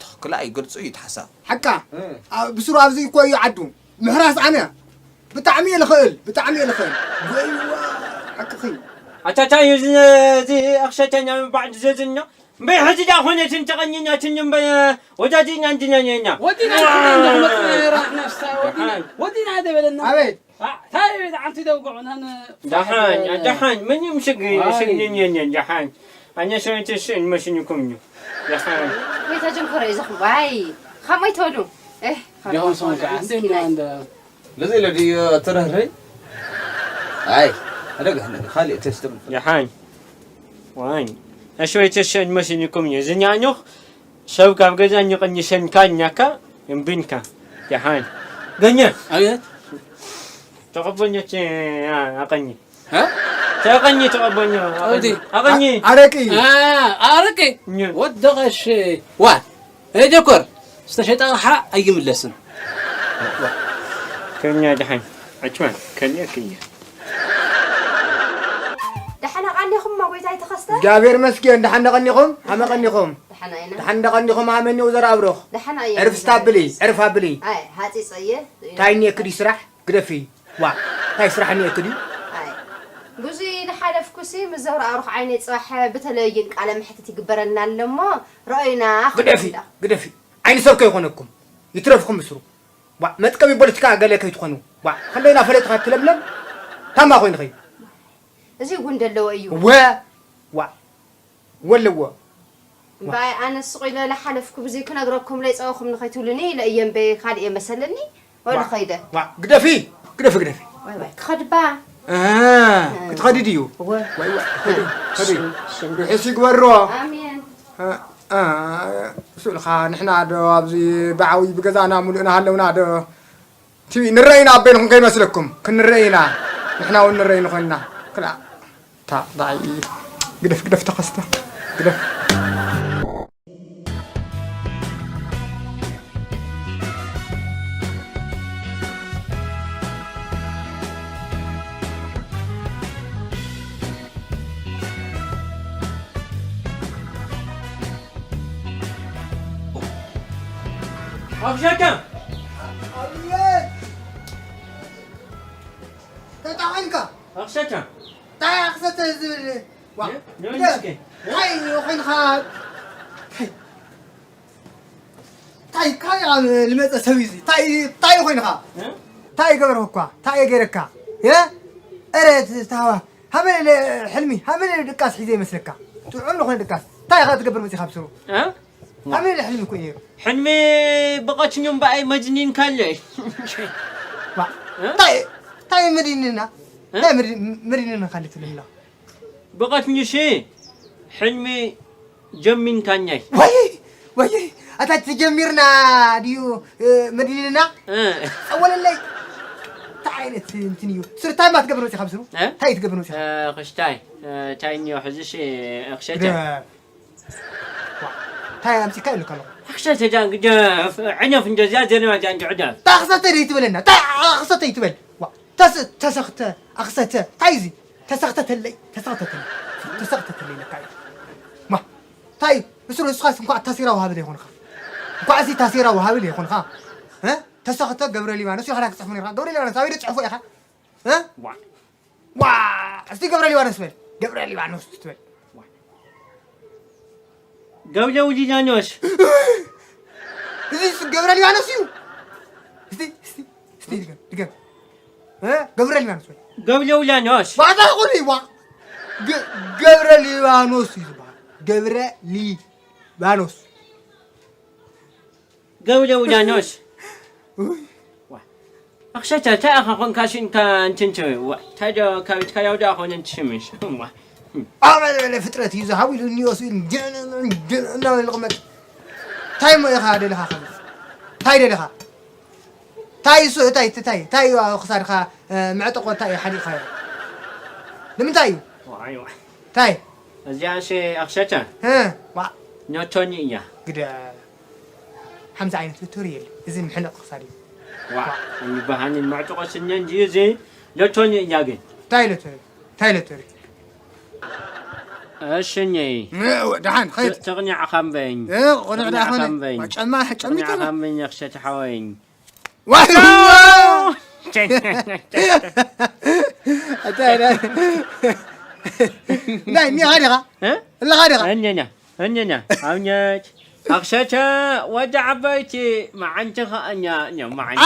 ትኽክላ እዩ፣ ግልጹ እዩ እቲ ሓሳብ። ሓቃ። እ። ኣብ ብስሩ ኣብዚ እኮ እዩ ዓዱ። ምሕራስ ኣነ ብጣዕሚ እየ ልኽእል፣ ብጣዕሚ እየ ልኽእል። ወይዋ፣ ሓቅኺ። ኣታታ እዩ እዚ፣ እዚ ኣኽሰተኛ ባዕድ ዘዝኛ። እምበይ ሕዚ ዳ ኾነ ትንተቐኝና ትንምበ ወዳዲና እንድነኛ። ወዲና እንድነኛ መጥረራ ነፍሳ ወዲና። ደሓን። ወዲና ደበለና። ኣቤት። ታ-፣ ታይ ቤት ዓንቲ ደውግዑ ናን ደሓን፣ ደሓን። ምንም ሽግ-፣ ዋይ። ሽግንን የለን፣ ደሓን። ኣነ ሰውንት ስእን መስንኩም እዩ። ደሓን። ወይ ተጀምከረ ይዘኹም። ዋይ። ኻሞይ ተወሉ። ኤህ፣ ዲኹም ሰውንት ምስኪናይ። ዓንዲ እንደ በዚ ኢለ ድዩ ትርህርህ? ኣይ፣ ኣደጋ፣ ኣደጋ፣ ካልእ ተስተም። ደሓን። ዋይ። ኣሽወይ ተሸን መስንኩም እዩ። ዝኛኞኽ ሰብ ካብ ገዛ ንቕንሸንካ እኛካ እምብንካ። ደሓን። ገኘ። ኣቤት። ተቐበልኝ እቲ፣ ኣ-፣ ኣቐኝ። እ? ተቐኝ ተቐበልኝ። ኣቐኝ። ኣውዲ። ኣቐኝ። ኣ-፣ ኣረቂ። ኣ፣ ኣረቂ። ኝ። ወዲ ቐሺ። ዋ። ሄጀኮር። ዝተሸጠ ኣቕሓ ኣይምለስን። ከኛ ደሓን። ዕጭማ። ከኛ ከኛ። ደሓን ኣቐኒኹም እሞ ጎይታይ ተኸስተ? እግዚኣብሔር መስገን፣ ደሓን ደቐኒኹም? ሃመ ቀኒኹም? ደሓን ኣይና። ደሓን ደቐኒኹም? ሃመኒው ዘርኣብሩኽ? ደሓን ኣየ። ዕርፍ ስታብሊ፣ ዕርፍ ኣብሊ። ኣይ፣ ሃጺጸየ። ታይ እኒኤክዲ ስራሕ? ግደፊ። ዋ፣ ታይ ስራሕ እኒኤክዲ? ኣይ፣ ብዙይ ዝሓለፍኩሲ ምስ ዘውራ ኣሩኽ ዓይነይ ጽባሕ ብተለይን ቃለ መሕትት ይግበረልና ኣሎ እሞ፣ ረኦይና ግደፊ፣ ክንዳ። ግደፊ። ዓይኒ ሰብ ከይኾነኩም። ይትረፍኩም ምስሩ። ዋ፣ መጥቀሚ ፖለቲካ ገለ ከይትኾኑ። ዋ፣ ክንደይና ፈለጥኻ ትለምለም? ታማ ኮይንኺ። እዚ እውን ደለዎ እዩ። ወ-፣ ዋ። ወለዎ። እምበኣይ ኣነ ስቕ ኢለ ለሓለፍኩ ብዘይ ክነግረኩም ለይጸወኹም ንኸይትብሉኒ ኢለ እየ እምበይ ካልእ እየ መሰለኒ። ወዲ ዋ፣ ኸይደ። ዋ፣ ግደፊ፣ ግደፊ፣ ግደፊ። ዋይ፣ ዋይ፣ ክኸድባ። እ፣ ክትኸዲ ድዩ? እወ። ዋይ፣ ዋይ፣ ኸዲ፣ ኸዲ። ሽም፣ ሽም። ርሑስ ይግበሮ። ኣሜን። እ፣ እ፣ ስእልኻ ንሕና ዶ ኣብዚ ብዓብዪ ብገዛና ሙሉእ እናሃለውና ዶ? ቲቪ ንረኢና ኣበይንኹም ከይመስለኩም፣ ክንረኢና። ንሕና እውን ንረኢ ንኾንና። ክላ-፣ ታ-፣ ታይ-፣ ግደፍ፣ ግደፍ፣ ተኸስተ፣ ግደፍ። ኣኽሰተ! ኣቤት! ተጣቒንካ! ኣኽሰተ! ታይ ኣኽሰተ ዝብል? ዋ፣ ነ-፣ ነ-፣ ግደ-፣ እስኪ። ታይ ኮይንካ? ታይ፣ ታይ፣ ካብ ዝመፀ ሰብ እዩ እዚ? ታይ፣ ታይ ኮይንካ? እ? ታይ ገበርኩ እኳ? ታይ ገይረካ? እ? እረ፣ ት-፣ ታዋ፣ ሃመለ ሕልሚ፣ ሃመለ ድቃስ ሒዘ ይመስለካ? ጥዑም ዝኾነ ድቃስ። ታይ ኢኻ ትገብር መፂኻ ብስሩ? እ? ሃመለ ሕልሚ እኮ እዩ። ሕልሚ ብቐትኙ እምበኣይ መድኒንካለይ። ዋ፣ እ? ታይ፣ ታይ መድኒና? እ? ታይ መድኒ-፣ መድኒና ካለ ትልምላ? ብቐትኒሲ ሕልሚ ጀሚንካኛይ። ወይ፣ ወይ፣ ኣታ ትጀሚርና ድዩ፣ እ፣ መድኒንና? እ። ጸወለለይ። እንታይ ዓይነት እንትን እዩ? ስር እንታይ ማትገብር መጺኻ ብስሩ? እ? እንታይ ትገብር መጺኻ? እ፣ ክስታይ፣ እ፣ እንታይ እኒኦ ሕዚሲ፣ እ፣ ክሰተ? ግደ-፣ ዋ፣ እንታይ ኣምጺእካ ኢሉካ ኣለኹ? ኣኽሰተ ጃን ግደፍ፣ ዕነፍ እንደዚያ ዘረባ ጃን ግደፍ። እንታይ ኣኽሰተ ደይትበለና? እንታይ ኣኽሰተ ይትበል? ዋ፣ ተስ-፣ ተሰኽተ፣ ኣኽሰተ፣ እንታይ እዚ? ተሰኽተተለይ፣ ተሰኽተተለይ፣ ተሰኽተተለይ ለካ እዩ። ማ፣ እንታይ? እሱ ንስኻስ እንኳዕ ታሴራ ወሃቢ ዘይኮንኻ። እንኳዕ እዚ ታሴራ ወሃቢ ዘይኮንኻ። እ? ተሰኽተ ገብረ ሊባኖስ ኢኻ ክትጽሕፎ ነይርካ። ገብረ ሊባኖስ ኣበይ ትጽሕፎ ኢኻ? እ? ዋ። ዋ! እስቲ ገብረ ሊባኖስ በል። ገብረ ሊባኖስ ትበል። ዋ። ገብረ ሊባኖስ። እዚ ገብረ ሊባኖስ እዩ። እስቲ፣ እስቲ፣ እስቲ ድገም፣ ድገም። እ? ገብረ ሊባኖስ በል። ገብረ ሊባኖስ። ባታ ቁሪ ዋ። ገ-፣ ገብረ ሊባኖስ እዩ ዝበሃል። ገብረ ሊባኖስ። ገብረ ሊባኖስ። ውይ። ዋ። ኣኽሰተ፣ እንታይ ኢኻ ኾንካ ሽንካ እንትን ትብል? ዋ። እንታይ ዶ ካብ ኢድካ ያውዳ ኾነ እንትሽምሽ? ዋ። ኣበለ በለ ፍጥረት እዩ ዝሃቡ ኢሉ እኒኦ ስኢሉ እንጀ-፣ እንጀ-፣ እንጀ-፣ እናበለ ልቕመጥ። እንታይ እሞ ኢኻ ደለኻ ኸዚ? እንታይ ደለኻ? እንታይ እሱ፣ እንታይ፣ እንታይ፣ እንታይ እዩ ኣብ ክሳድካ፣ እ፣ መዕጠቖ እንታይ እዩ ሓሊቕካዮ? ንምንታይ እዩ? ዋይ፣ ዋይ። እንታይ? እዚኣሲ ኣኽሰተ። እ፣ ዋ። ኖቶኒ እያ። ግደ። ሓምዚ ዓይነት ሎቶሪ የለን። እዚ ምሕነቕ ክሳድ እዩ። ዋ፣ ኣይበሃልን መዕጥቖ ስነ እንድዩ እዚ ሎቶኒ እያ ግን። እንታይ ሎቶሪ? እንታይ ሎቶሪ? እሺ እኒ። እ፣ ደሓን ኸይድ። ተቕኒዕኻ እምበይኝ። እ፣ ቕኑዕ ደኣ ኾነ። ተቕኒዕኻ እምበይኝ። ጨማ፣ ጨሚቱ። ተቕኒዕኻ እምበይኝ፣ ኣኽሸቲ ሓወይኝ። ዋይ! ኣታ፣ ናይ፣ ናይ፣ ኒኻ ዲኻ? እ? ኣለኻ ዲኻ? እኔና፣ እኔና፣ ኣብኘት፣ ኣኽሸተ፣ ወዲ ዓባይቲ፣ መዓንቲ ኸኣ እኛ፣ እኛ፣ መዓንቲ።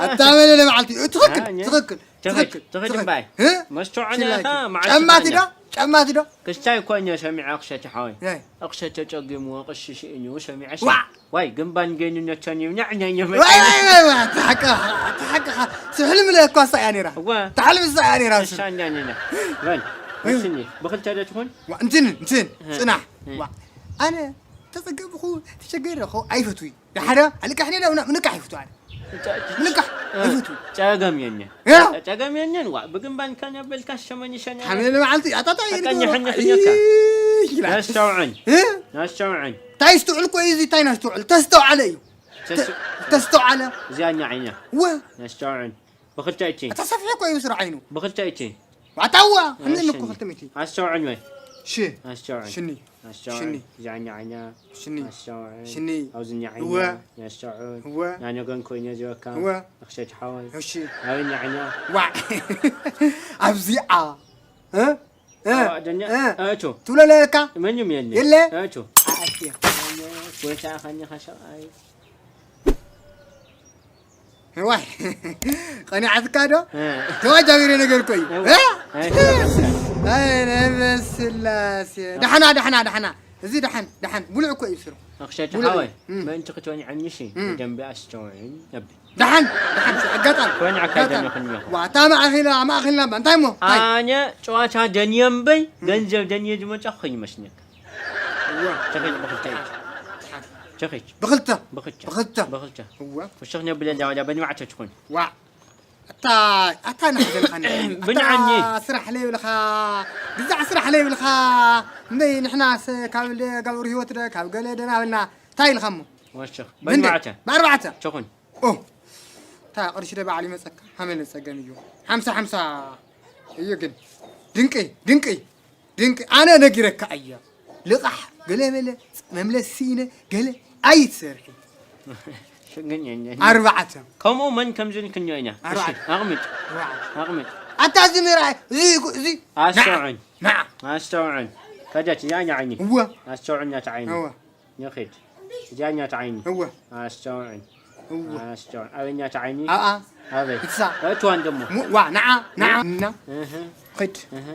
ኣታ መለለ መዓልቲ፣ ትኽክል፣ እ፣ እኔ፣ ትኽክል፣ ትኽክል፣ ትኽክል፣ ትኽክል። እምበይ። እ? መስተውዐል ችላ ኢኻ፣ ኢኻ። መዓንቲ ጨማቲ ኸኣ ዶ? እኛ። ጨማቲ ዶ? ክስታይ እኮ እኔ ሰሚዐ ኣኽሸተ ሓወይ። ናይ። ኣኽሸተ ጸጊሙ፣ ቅሺ ስኢኑ፣ ሰሚዐ ዋ! ዋይ፣ ግንባን ገይኑ ነተን እዩ፣ ኛዕ፣ ኛዕ፣ ኛዕ፣ ዋይ፣ ዋይ፣ ዋይ፣ ዋይ፣ ኣታ ሓቅኻ፣ ኣታ ሓቅኻ። ስሕልም ኢለ እኳ እሳ እያ ነይራ። እዋ። እታ ሕልም እሳ እያ ነይራ፣ እሱ። እሳ እንዳ ነይራ። በል፣ እህ። እስኒ፣ ብኽልተ ዶ ትኹን? ዋ፣ እንትን፣ እንትን፣ እህ፣ ጽናሕ። እህ። ዋ፣ ኣነ ተጸገብኹ፣ ተሸገርኹ ኣይፈትዊ። ሓደ፣ ኣልቃሕ ነለ፣ ምንቃሕ ይፍቱ ኣነ። ምንቃሕ እህ። ኣይፈትዊ። ጸገም የለን። እህ። ጸገም የለን፣ ዋ፣ ብግንባን ከነበልካ ሸመኒ ሸነ። ሓመለ መዓልቲ፣ ኣጣጣ፣ በቃ፣ ይርገ-፣ ንሕንሕ እይ፣ ነካ። ይላል። ነስተውዕል። እህ? ነስተውዕል። እንታይ ይስተውዕል እኮ እዩ፣ እዚ እንታይ ነስተውዕል? ተስተውዓለ እዩ። ተስ-፣ ተ-፣ ተስተውዓለ። እዚኣ እኛ ዓይና። ወ። ነስተውዕል። ብኽልተ እቲ። ኣታ ሰፊሕ እኮ እዩ ስራሕ ዓይኑ። ብኽልተ እቲ። ዋታዋ፣ እሺ። እምኒ እኮ ክልተ ሚእቲ። ኣስተውዕል ወይ። ሺ። ኣስተውዕል። ሽኒ። ኣስተውዕል። ሽኒ። እዚኣ እኛ ዓይና። ሽኒ። ኣስተውዕል። ሽኒ። ኣብዚ እኛ ዓይና። እወ። ነስተውዕል። እወ። ናነገን ኮይነ ዝበካ። እወ። ኣኽሸቲ ሓወይ። እሺ። ኣበይ እኛ ዓይና። ዋ። ኣብዚኣ። እ? እ፣ ኣዋ፣ ደኛ፣ እ፣ ኣእቱ። ትብሎ ኣለካ? መንም የለ። የለ? ኣእቱ። ኣእቱ። ወይታ ኻኒ ኻሻ፣ ኣይ። ዋይ። ቀኒዓትካ ዶ? እ። ተዋጃቢረ ነገር እኮ እዩ። እዋ። እ? ኣይ፣ ኣይ፣ ናይ በስላሴ። ደሓና፣ ደሓና፣ ደሓና። እዚ ደሓን፣ ደሓን። ብሉዕ እኮ እዩ ስሩ። ኣኽሸቲ ብሉዕ እዩ። ሓወይ፣ እም። ምእንቲ ክትወንዐኒ ሺ፣ እም። ብደንቢ ኣስተውዕል ነቢ። ደሓን፣ ደሓን፣ ኣጋጣሚ። ኮይና ኣጋጣሚ። ካይደን ይኹን ይኹን። ዋ፣ እታ ማእኺላ፣ ማእኺልና እባ፣ እንታይ እሞ? እንታይ? ኣነ ጨዋታ ደንየ እምበይ፣ እም። ገንዘብ ደንየ ዝመጻ ኮይኑ ይመስለካ። እዋ። ተኸይድ ብኽልተ ኢድ። ተኸይድ። ብኽልተ? ብኽልተ። ብኽልተ። ብኽልተ። እዋ። ውሽኽ ነብለ ዳውዳ በንባዕተ ትኹን። ዋ። ኣታ፣ ኣታ ናሕዘንኻኒ። ብንዓኒ። ኣታ ስራሕ ለይብልኻ፣ ግዛዕ ስራሕ ለይብልኻ። እምበይ ንሕናስ ካብ ለ-፣ ጋብር ህይወት ደ፣ ካብ ገለ ደናበልና። እንታይ ኢልኻ እሞ? ወሽኽ። ብንደይ? በንባዕተ። ብኣርባዕተ። ትኹን። ኦ፣ እታ ቅርሺ ዶ በዓል ይመጸካ? ሃመለ ጸገም እዩ። ሓምሳ ሓምሳ እዩ ግን። ድንቂ፣ ድንቂ፣ ድንቂ። ኣነ ነጊረካ እየ። ልቓሕ፣ ገለ መለ፣ መምለሲ ኢነ፣ ገለ ኣይትሰርሒ። ሽግን የለን። ኣርባዕተ። ከምኡ መን ከም ዝንክንዮ ኢና። ኣርባዕተ። እሺ፣ ኣቕምጥ። ኣርባዕተ። ኣቕምጥ። ኣታ እዚ ምርኣይ፣ እዚ፣ እዚ፣ ኣስተውዕል። ንዓ። ኣስተውዕል። ከደት፣ እዚኣ ዓይኒ። እወ። ኣስተውዕል ናታ ዓይኒ። እወ። ንኺድ። እዚኣ ኛታ ዓይኒ። እወ። ኣስተውዕል። እወ። ኣስተውዕል። ኣበይ ኛታ ዓይኒ? ኣብኣ። ኣበይ? እሳ። እትዋን ደሞ። ሙ-፣ ዋ፣ ንዓ፣ ንዓ፣ እ? እና። እህ። ኺድ። እህ።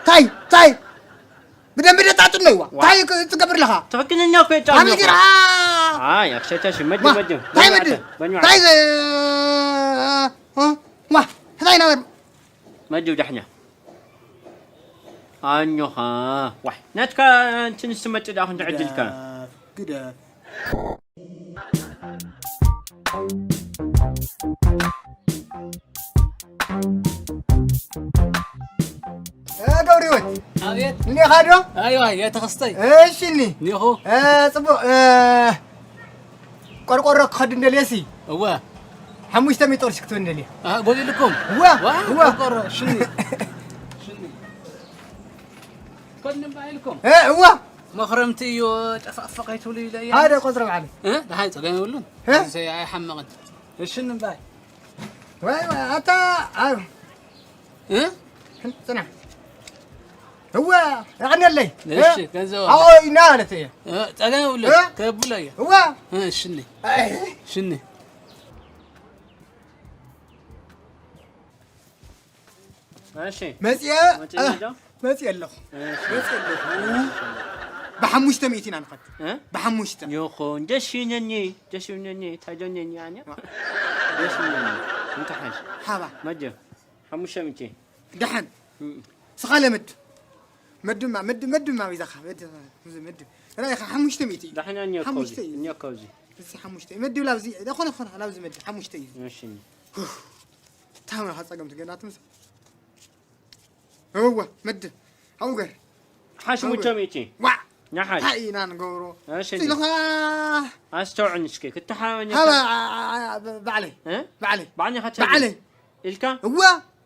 ታይ፣ ታይ። ብደንቢ ደጣጥኖ ይዋ። ዋ። ታይ ክ-፣ ትገብር ኣለኻ? ትኽክለኛ እኮ የጫወትኩ። ኣሚግራ። ኣይ፣ ኣክሸታ ሺ፣ መድብ፣ ዋ፣ መድብ። ታይ በንዋዕተ፣ መድብ? በንዋዕተ። ታይ ዘ-፣ እ? ዋ፣ ታይ ነበር? መድብ ዳሕና። ኣኞኻ። ዋይ፣ ናትካ እንትንስ መጭ ደኣ ክንዲ ዕድልካ። ግደፍ፣ ግደፍ። እ፣ ገብሪወት። ኣቤት። እኒኻ ዶ? ኣይዋ፣ የተኸስተይ። እሺ፣ እኒ። እኒኹ። እ፣ ጽቡቕ፣ እ፣ ቆርቆሮ ክኸድ እንደልየሲ። እወ። ሓሙሽተ ሚእቲ ቅርሺ ክትህበኒ ደልየ። ኣሃ፣ ጎዲልኩም? እወ፣ ዋ፣ እወ። ቆርቆሮ፣ ሽኒ። ሽኒ። ከድኒ እምባ ኢልኩም? እ፣ እወ። መኽረምቲ እዩ፣ ጠፋፋ ከይትብሉ ኢለ እየ። ሓደ ቆጽሮ በዓል። እ? ደሓን ጸገም የብሉን። እ? እዚ ኣይሓመቕን። እሺ፣ እምባይ። ዋይ፣ ዋይ፣ ኣታ፣ ኣብ። እ? ጽናሕ። እወ፣ የቐንየለይ። እሺ፣ እ? ገንዘብ ኣዎ፣ ኢና ማለት እየ። እ፣ ጸገም የብሉን። እ? ከብሎ እየ። እወ። እ፣ ሽኒ። ኣይ። ሽኒ። እሺ። መጽየ፣ መጽየ እ፣ ዶ? መጽየ ኣለኹ። እሺ። መጽየ ኣለኹ። ብሓሙሽተ ሚእቲ ኢና ንኸድ። እ? ብሓሙሽተ። ይኹን፣ ደስ ይብለኒ፣ ደስ ይብለኒ፣ ታደነኒ ኣነ። ዋ። ደስ ይብለኒ። እንተ ሓሽ። ሓባ። መድብ። ሓሙሽተ ሚእቲ። ደሓን። እም። ስኻ ለመድ። መድማ፣ መድ-፣ መድማ ቢዛኻ፣ መድ-፣ መድ-፣ ራኢኻ ሓሙሽተ ሚእቲ እዩ። ደሓን እኒኦ እኮ ሓሙሽተ እዚ፣ እዩ። እኒኦ እኮ እዚ። እዚ ሓሙሽተ እዩ። መድብ ላብዚ፣ ደኾነ ኾነ፣ ላብዚ መድብ ሓሙሽተ እዩ። እሺ። ታምራ ጸገም ትገና ትምስ-፣ እወ፣ መድ-፣ ኣውገር። ሓሽ ኣውገር። ሙቶ ሚእቲ። ዋ! ንሓሽ። እንታይ ኢና ንገብሮ? እሺ። ኢልኻ። ኣስተውዕል እስኪ፣ ክትሓበኒ ሃባ፣ ከ-፣ ዓ-፣ ዓ-፣ ዓ-፣ ብ-፣ ባዕለይ። እ? ባዕለይ። ባዕለይ ኻትብል። ባዕለይ። ኢልካ እወ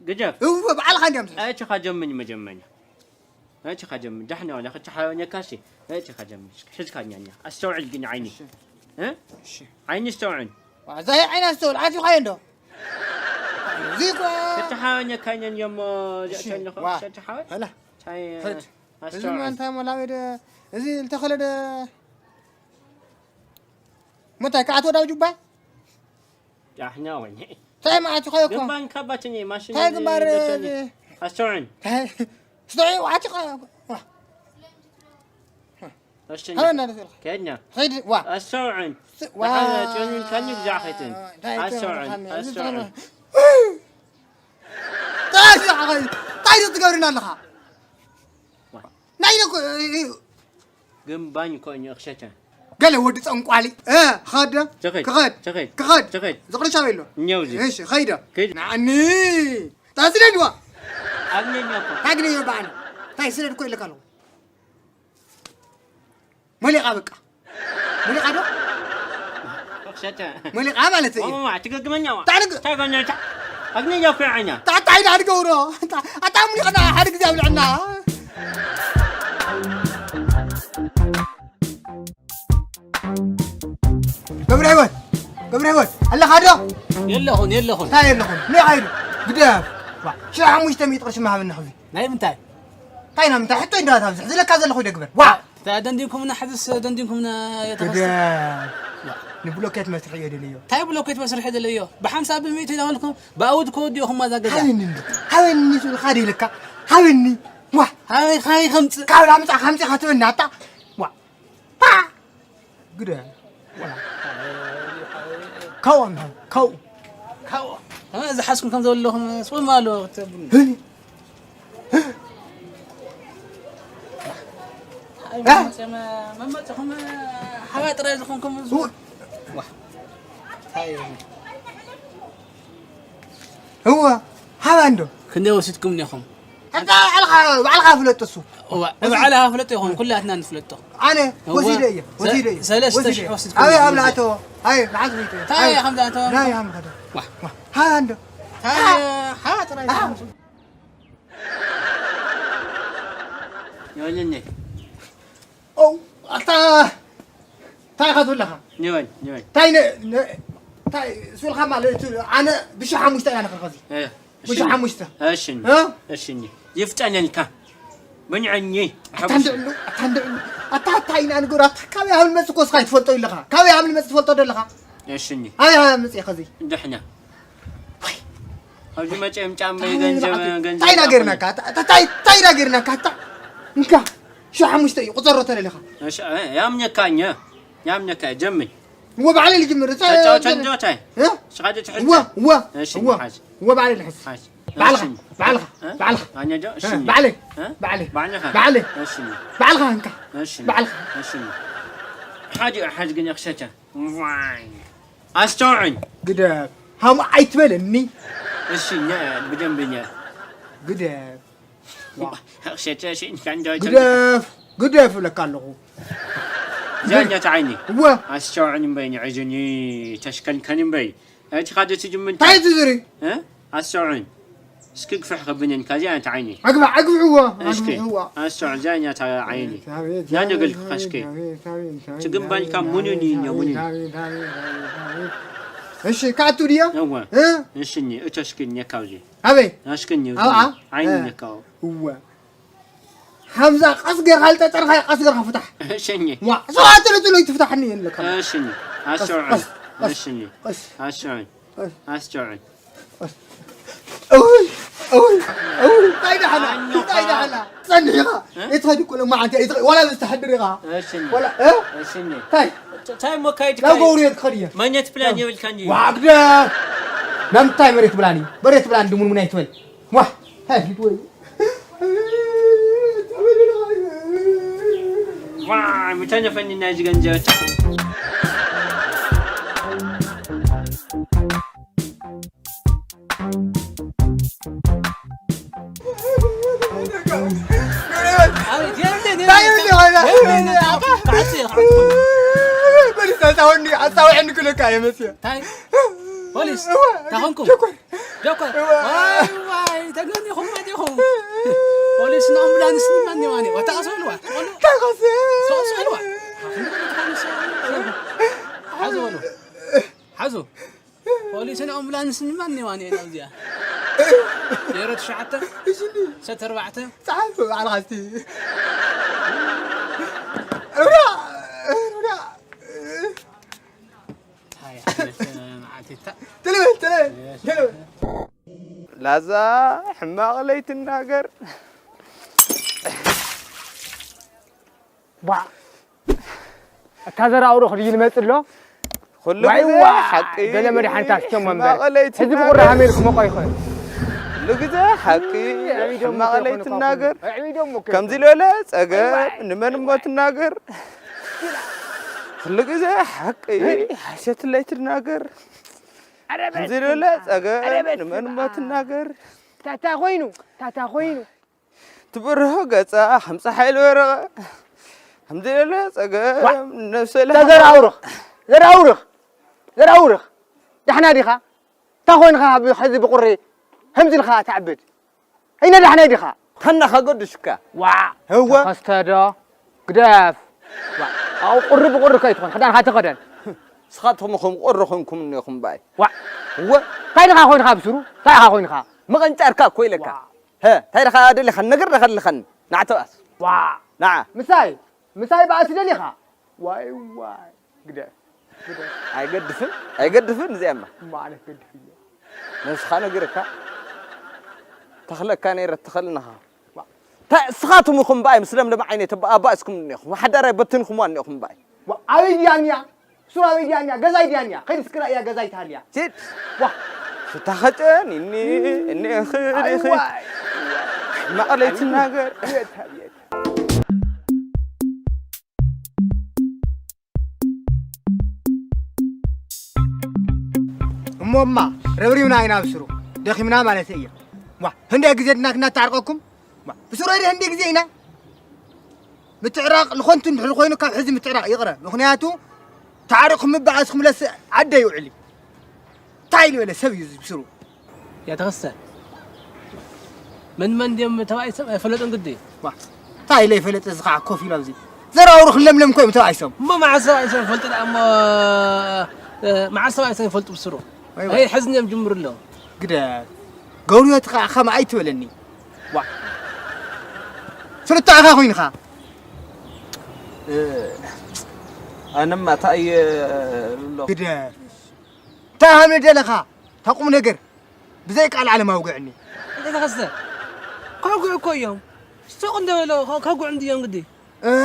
ግደፍ። እወ ባዕልኻ እንዲያም ትሕዝ ኣእቲኻ ጀምኝ መጀመርያ። ኣእቲኻ ጀምኝ። ዳሕና ዋላ ክትሓወኘካሲ ኣእቲኻ ጀምኝ። እስኪ ሒዝካኛኛ። ኣስተውዕል ግን ዓይኒ። እ? እሺ ዓይኒ ኣስተውዕል። ዋዛይ ዓይና ኣስተውል ኣቲኻዮ እንዶ እዚ እኮ ክትሓወኘካኛ እሞ እሺ፣ ዘእተኒ ዋ። ክትሓወ ሀላ ታይ ኸድ እዚ ኣስተውዕል። ማንታይ ሞላበደ እዚ ልተኸለደ መታይ ከኣቶ ዳው ጁባ ዳሕና ወይኒ። ታይ ማዓቲ ኸዮ እኮ ግንባን ካባትኒ ማሽን ታይ ግንባር ዘእተኒ። ኣስተውዕል። ታይ ስቶይ ዋዓቲ ኸዮ ኣስተውዕል። ሃበና ደስልካ ከድና ኸይድ ዋ ኣስተውዕል። ዋ ደሓን ጨኑን ካኒ ብዛዕባ ኸይትን። ኣስተውዕል፣ ኣስተውዕል። ታይ ትገብርና ኣለኻ ናይ ኢለ እኮ እዩ ግንባኝ እኮ እኛ እኽሸተ። ገለ ወዲ ጠንቋሊ እ ኸደ ትኸድ፣ ክኸድ ትኸድ፣ ክኸድ ትኸድ። ዝቕርሻ በሎ እኛው እዚ። እሺ ኸይደ ከይድ። ንዓኒ ታስደድዋ ኣብነኛ እኮ። ታግነዮ በዓል ታይ ስደድ እኮ ኢለካ ኣለኹ መሊቓ በቃ መሊቓ ዶ እኽሸተ። መሊቓ ማለት እዩ ማማ ትገግመኛ ዋ። ታዕርግ ታገኛታ። ኣብነኛ እኮ ዓይና። ታታ ኢዳ ኣድገብሮ ኣጣምኒ ኸዳ ሓደ ግዜ ኣብልዕና ገብረ ህይወት ገብረ ህይወት ኣለኻ ዶ የለኹን የለኹን እንታይ የለኹም ንኻይዱ ግደፍ ሽሕ ሓሙሽተ ሚእቲ ቅርሺ ማሃብና ሕዚ ናይ ምንታይ እንታይ ኢና ምንታይ ሕቶ እንዳታ ብዝሕ ዝለካ ዘለኹ ይደግበር ዋ ደንዲንኩምና ሕዝስ ደንዲንኩምና የተኸስተ ግደፍ ንብሎኬት መስርሒ እየ ደለዮ እንታይ ብሎኬት መስርሒ ደለዮ ብሓምሳ ብሚእቲ ኢናበልኩም ብኣውድ ከወዲኹማ እዛ ገዛ ሃበኒ እንዶ ሃበኒ ስልካ ደይለካ ሃበኒ ዋ ሃበይ ካበይ ከምፅእ ካብ ላምፃ ከምፂ ካትበኒ ኣታ ዋ ፓ! ግደ ወላ ካው ኣምሃ ካው ካብኡ ዝሓዝኩም ከም ዘለኹም ስቁም ኣሎ ክትብሉ ህኒ መመፅኹም ሓባ ጥራይ ዝኾንኩም እወ ሃባ እንዶ ክንደይ ወሲድኩም ኔኹም ኣንታ ባዕልኻ ባዕልኻ ፍለጥ እሱ እዋ ንባዕልኻ ፍለጥ ይኹን ኩላትና ንፍለጦ ኣነ ወሲደ እየ ወሲደ እየ ሰለስተ ወሲደ ሺሕ እየ። ወሲድኩም ኣበይ ኢኹም። ሃብላ ኣተወ ኣይ ብሓት ቤት እንታይ ኢኻ ከምዚ ኣተወ? ናይ ሃም ኸደ ዋ። ሃባ እንዶ ሓባ ጥራይ ይኸውልኒ። ኦ ኣታ እንታይ ኢኻ ትብለኻ ንበል ንበል። እንታይ ነ- ነ- እንታይ ስብልካ ማለት እዩ ኣነ ብሽሕ ሓሙሽተ ኢና ንኽርኸዚ እ፣ ብሽሕ ሓሙሽተ እሽኒ እ? እሽኒ። ይፍጠነልካ። ብንዐኒ ኣታ እንድዕሉ ኣታ እንድዕሉ ኣታ ኣታ ኢና ንገሩ ኣታ ካበይ ሃብል መፅእ ኮስኻ ይትፈልጦ ኣለኻ ካበይ ሃብል መፅእ ትፈልጦ ዶ ኣለኻ እሽኒ። ኣበይ ሃብል መፅእ ኸዚ ድሕና። ኣብዚ መፅኦም ጫማ ገንዘብ ገንዘብ እንታይ ኢና ገርናካ እንታይ እንታይ ኢና ገርናካ ኣታ እንካ ሽሕ ሓሙሽተ እዩ ቁፀሮ ተለለኻ እሺ፣ እ፣ ያምነካ እኛ ያምነካ ጀምኝ። እወ ባዕለይ ልጅምር እታ- ተጫወተ እንዶ ታይ? እ? ሽቃደ ትሕት። እወ እወ እሺ እወ ሓዝ። እወ ባዕለይ ልሕዝ ሓዝ። ባዕልኻ እሺ። ባዕልኻ እ? ባዕልኻ ኣኛ ዶ እሺ። እ፣ ባዕለይ እ? ባዕለይ ባዕልኻ። ባዕለይ እሺ። ባዕልኻ እንካ እሺ። ባዕልኻ እሺ። ሓዲ ሓድ ግን ይኽሰተ። ዋይ። ኣስተውዕል። ግደፍ ሃሙ ኣይትበለኒ እሺ ኛ ብደንብ ኛ። ግደፍ ይኽሰተ እሺ እንካ እንዶ። ግደፍ ግደፍ እብለካ ኣለኹ ዛኛ ተዓይኒ። እወ ኣስተውዕል እምበይ ንዕዝኒ ተሽከንከን እምበይ። እቲ ካደ ትጅምር እንታይ ትዝሪ እ? ኣስተውዕል። እስኪ ግፍሕ ከብነን ካዚ ኣንተ ዓይኒ። ኣግባዕ ኣግብዕዎ እስኪ ኣግብዕዎ ኣስተውዕል ዛኛ ታ ዓይኒ። ናደገልኩ ካስኪ። ትግንባልካ ሙኑን እዩ እኛ ሙኑን። እሺ ካቱ ድያ እወ። እ? እሽኒ እተሽክን ነካውዚ። ኣበይ ኣሽክን ኣብኣ? ዓይኒ እ። ነካው። እወ ሓምዛ ቀስ ጌርካ ልጠጠርካ ቀስ ጌርካ ፍታሕ እሽኒ። ዋ ሰዋት ልጥሎ ይትፍታሕኒ የለካ እሽኒ። ኣስተውዕል። ቀስ፣ ቀስ፣ እሽኒ። ቀስ። ኣስተውዕል። ቀስ። ኣስተውዕል። እውይ እውይ እውይ እንታይ ዳሕላ እንታይ ዳሕላ ጸኒሕኻ እ? እትኸዲ እኮ ለማዓንቲ ኣይትኸ- ዋላ ምስ ትሓድር ኢኻ እሽኒ። ዋላ እ? እሽኒ። እንታይ እንታይ እሞ ካይድ ናብ ጎብሪ እየ ትኸድ እየ መኘት ፕላን የብልካን ድዩ? ዋግደ ናምታይ መሬት ብላኒ መሬት ብላኒ ድሙን ምን ኣይትበል ዋ ሃይ ሂድ ወይ ዋ ምተነፈኒ ናይዚ ገንዘብ። ፖሊስ ኣጻውዕኒ ክልካ እየ መፅየ ፖሊስ ታኾንኩም ደኮ። ዋይ፣ ዋይ፣ ተገኒኹም መዲኹም። ፖሊስን ኣምቡላንስን መን ይዋኒ? ወታ ኣስበልዋ። ተቐሉ። ተቐሱ። ተቐሱ በልዋ። ሓዙ በሉ። ሓዙ። ፖሊስን ኣምቡላንስን መን ይዋኒ? ኣብዚኣ። ዜሮ ትሽዓተ፣ እሺ። ሰተ ኣርባዕተ። ጸሓፍ ባዕልኻ እስቲ። ሩዳ! ሩዳ! ሃያ፣ መዓልቲ እታ። ተለበል፣ ተለበል፣ ተለበል። ላዛ ሕማቕ ለይትናገር። ቧዕ! እታ ዘራውሮ ክድይን መጽእ ኣሎ? ኩሉ ዋይ ግዜ ዋይ! ሓቂ ገለ መድሓኒት ኣስተሞ እምበር። ሕማቕ ለይትናገር። ሕዚ ብቑሪ ሃሜል ክሞቆ ይኽእል። ኩሉ ግዜ ሓቂ እይ፣ ኣዕቢዶም ሕማቕ እኮ ይኾኑ ለይትናገር። ካብ ኩሉ። ኣዕቢዶም እኮ ከምዚ ይኾኑ። ለለ ጸገም ዋይ ዋይ! ንመን እሞ ትናገር? ኩሉ ግዜ ሓቂ እይ፣ እይ! ሓሴት ለይትናገር። ኣረ ከምዚ ለለ በስመ ኣብ! ጸገም ኣረ በስመ ንመን እሞ ኣብ! ትናገር? ታታ ኮይኑ፣ ታታ ኮይኑ። ትብርህ ገጻ ከም ጸሓይ ዝበረቐ፣ ከምዚ ለለ ጸገም ዋ! ነብሰይ ለሃባ። ተዘራውርኽ፣ ዘራውርኽ፣ ዘራውርኽ። ዳሕና ዲኻ? እንታይ ኮይንኻ ብ-፣ ሕዚ ብቑሪ ከምዚ ኢልኻ ትዓብድ? ኣይነ ዳሕናይ ዲኻ? ተናኻ ገዱሽካ። ዋ! እወ። ተኸስተ ዶ? ግደፍ። ዋ! ኣብኡ ቁሪ ብቑሪ ከይትኾን፣ ክዳንኻ ተኸደን። ንስኻትኩም ኢኹም ቁሪ ኮይንኩም እኒኹም ባይ። ዋ! እወ። እንታይ ዲኻ ኮይንኻ ብስሩ? እንታይ ኢኻ ኮይንኻ? መቐንጫርካ እኮ ኢለካ። ዋ! ሀ፣ እንታይ ደኻ ደሊኻ? ነገር ደኻ ደሊኻኒ? ንዓ ተባኣስ። ዋ! ንዓ። ምሳይ? ምሳይ ባእሲ ደሊኻ? ዋይ፣ ዋይ። ግደፍ። ግደፍ። ኣይገድፍን፣ ኣይገድፍን እዚኣማ። እሞ ኣነ ክገድፍ እየ። ነብስኻ ነጊርካ። ተኽለካ ነይረ ትኸልንኻ። ዋ። ታ-፣ እስኻትኩም ኢኹም በኣይ ምስ ለምለም ዓይነይ ተባኣባእስኩም እኒኹም። ሓዳራይ በትንኩምዋ እኒኹም በኣይ። ዋ፣ ኣበይ ድያ እኒኣ? ሱር ኣበይ ድያ እኒኣ? ገዛይ ድያ እኒኣ? ከይዲ እስክራ እያ ገዛይ ትሃልያ። ኪድ። ዋ። ሽታ ኸጨን እኒ፣ እኒ እኺ፣ እኒ እኺ። ኣይዋይ። ማቕለይ ትናገር። ኣቤት፣ ኣቤት። እሞማ፣ ረብሪብና ኢና ብስሩ። ደኺምና ማለት እየ። ዋ፣ ህንደይ ግዜ ድና ክናተዓርቀኩም? ዋ፣ ብስሩ ሄደ ህንደይ ግዜ ኢና። ምትዕራቕ ንኾንቱ እንድሕር ኮይኑ ካብ ሕዚ ምትዕራቕ ይቕረ። ምኽንያቱ፣ ተዓሪቕኩም ምበኣስኩም ለስ ዓደ ይውዕል እዩ። እንታይ ዝበለ ሰብ እዩ እዚ ብስሩ? ያ ተኸስተ። መን መን ድዮም ተባኢሶም ኣይፈለጡን ግዲ። ዋ፣ እንታይ ኢለ ይፈለጥ እዚ ከዓ ኮፍ ኢሉ ኣብዚ። ዘራውሩ ክለምለም እኮ እዮም ተባኢሶም። እሞ መዓስ ተባኢሶም ይፈልጡ ደኣ እሞ፣ እ፣ መዓስ ተባኢሶም ይፈልጡ ብስሩ። ወይ ወይ። ኣይ፣ ሕዝኒ እዮም ጅምሩ ኣለዉ። ግደ። ገብርዮት ከዓ ኸም ኣይትበለኒ። ዋ። ፍልጦ ኢኻ ኮይንኻ። እ፣ ኣነማ እንታይ እየ ዝብሎ? ግደ። እንታይ ሃምኒ ደለኻ? እታ ቁም ነገር ብዘይ ቃል ዓለም ኣውግዕኒ። እንታይ ተኸስተ? ከውግዑ እኮ እዮም። ሱቕ እንደ በሎ ከ-፣ ከውግዑ እንድዮም ግዲ። እህ።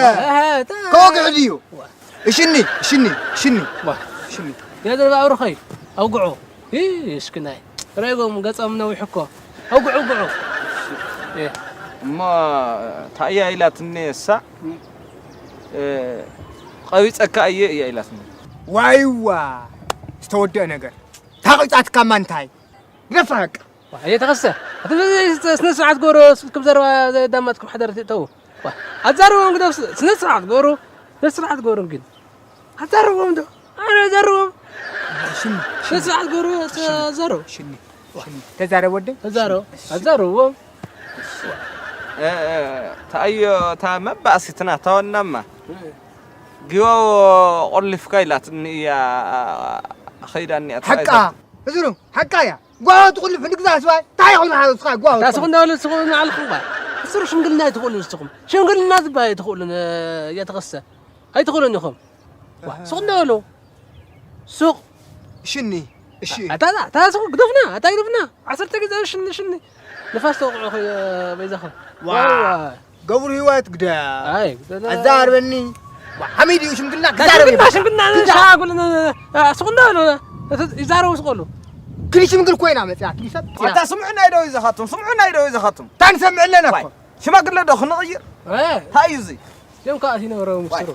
እህ፣ እህ፣ ታ-፣ ከውግዑ ድዩ? ዋ። እሽኒ፣ እሽኒ፣ እሽኒ። ዋ። እሽኒ። ገደል ኣብርኸይ፣ ኣውግዑ። ይ፣ እስክናይ። ራይጎም ገጾም ነዊሕ እኮ። ኣውግዑ፣ ኣውግዑ። እ። እሞ ታያ ኢላትኒ እሳ፣ እ፣ ቀቢጸካ እየ እያ ኢላትኒ። ዋይዋ፣ ዝተወደአ ነገር። ታቒጻትካማ እንታይ? ግደፋ በቃ። ዋ፣ እየ ተኸስተ። ኣቲ ስነ ስርዓት ጎሮ፣ ስልክም ዘረባ ዘዳማጥኩም ሓዳር ተው። ዋ፣ ኣዛርቦም ግደፍ፣ ስነ ስርዓት ጎሮ፣ ስነ ስርዓት ጎሮ ግን። ኣዛርቦም ዶ? ኣረ ኣዛርቦም። ሽኒ፣ ስነ ስርዓት ጎሮ፣ ተዛረቡ። ሽኒ፣ ሽኒ። ተዛረብ ወደ። ተዛረቡ። ኣዛርቦም። እ፣ እ፣ ታዮ፣ እታ መባእሲትና፣ እታ ወናማ። እ። ጊባቦ ቆሊፍካ ኢላትኒ እያ፣ ኸይዳ እኒኣ፣ ሓቃ። ተባኢታ። እዝሩ፣ ሓቃ እያ። ጓሆ ትቑልፍ ንግዛ ስባይ፣ እንታይ ይኹን ሓዞ ስኻ ጓሆ እታ ትቑልፍ። ስኹም እንዳበለ ስኹም ንዓልኹም ባይ። እዝሩ ሽምግልና ኣይትኽእሉን ንስኹም። ሽምግልና ዝበሃል ኣይትኽእሉን፣ እ፣ እያ ተኸስተ። ኣይትኽእሉን ኢኹም። ዋ፣ ሱቕ እንዳበሉ። ሱቕ። ሽኒ፣ እሺ። ኣታ፣ ኣታ ሱቕ ግደፍና፣ ኣታ ግደፍና። ዓሰርተ ግዜ ሽኒ፣ ሽኒ። ንፋስ ተወቕዑ ኸ-፣ በይዛኹም። ዋ። ዋ፣ ዋ። ገብሩ ህይወት ግደ። ኣይ፣ ግደ። ኣዛርበኒ። ዋ፣ ሓሚድ እዩ ሽምግልና፣ እንታይ ክዛረብ ሽምግልና፣ እዩ። ሽምግልና፣ ግዳ። ሻጉል፣ እ፣ እ፣ ሱቕ እንዳበሉ። እቲ ይዛረቡ ሱቕ ኣሉ። ግን ሽምግል ኮይና መጽያ፣ ትሊሰብ። ኣታ ስምዑና ይደው ይዘኻቱም፣ ስምዑና ይደው ይዘኻቱም። ታን ሰምዕ ኣለና ዋይ፣ እኮ። ሽማግለ ዶ ክንቕይር? እ። እንታይ እዩ እዚ? እዮም ከዓ እቲ ነበረ ዋይ። ምስጢሩ።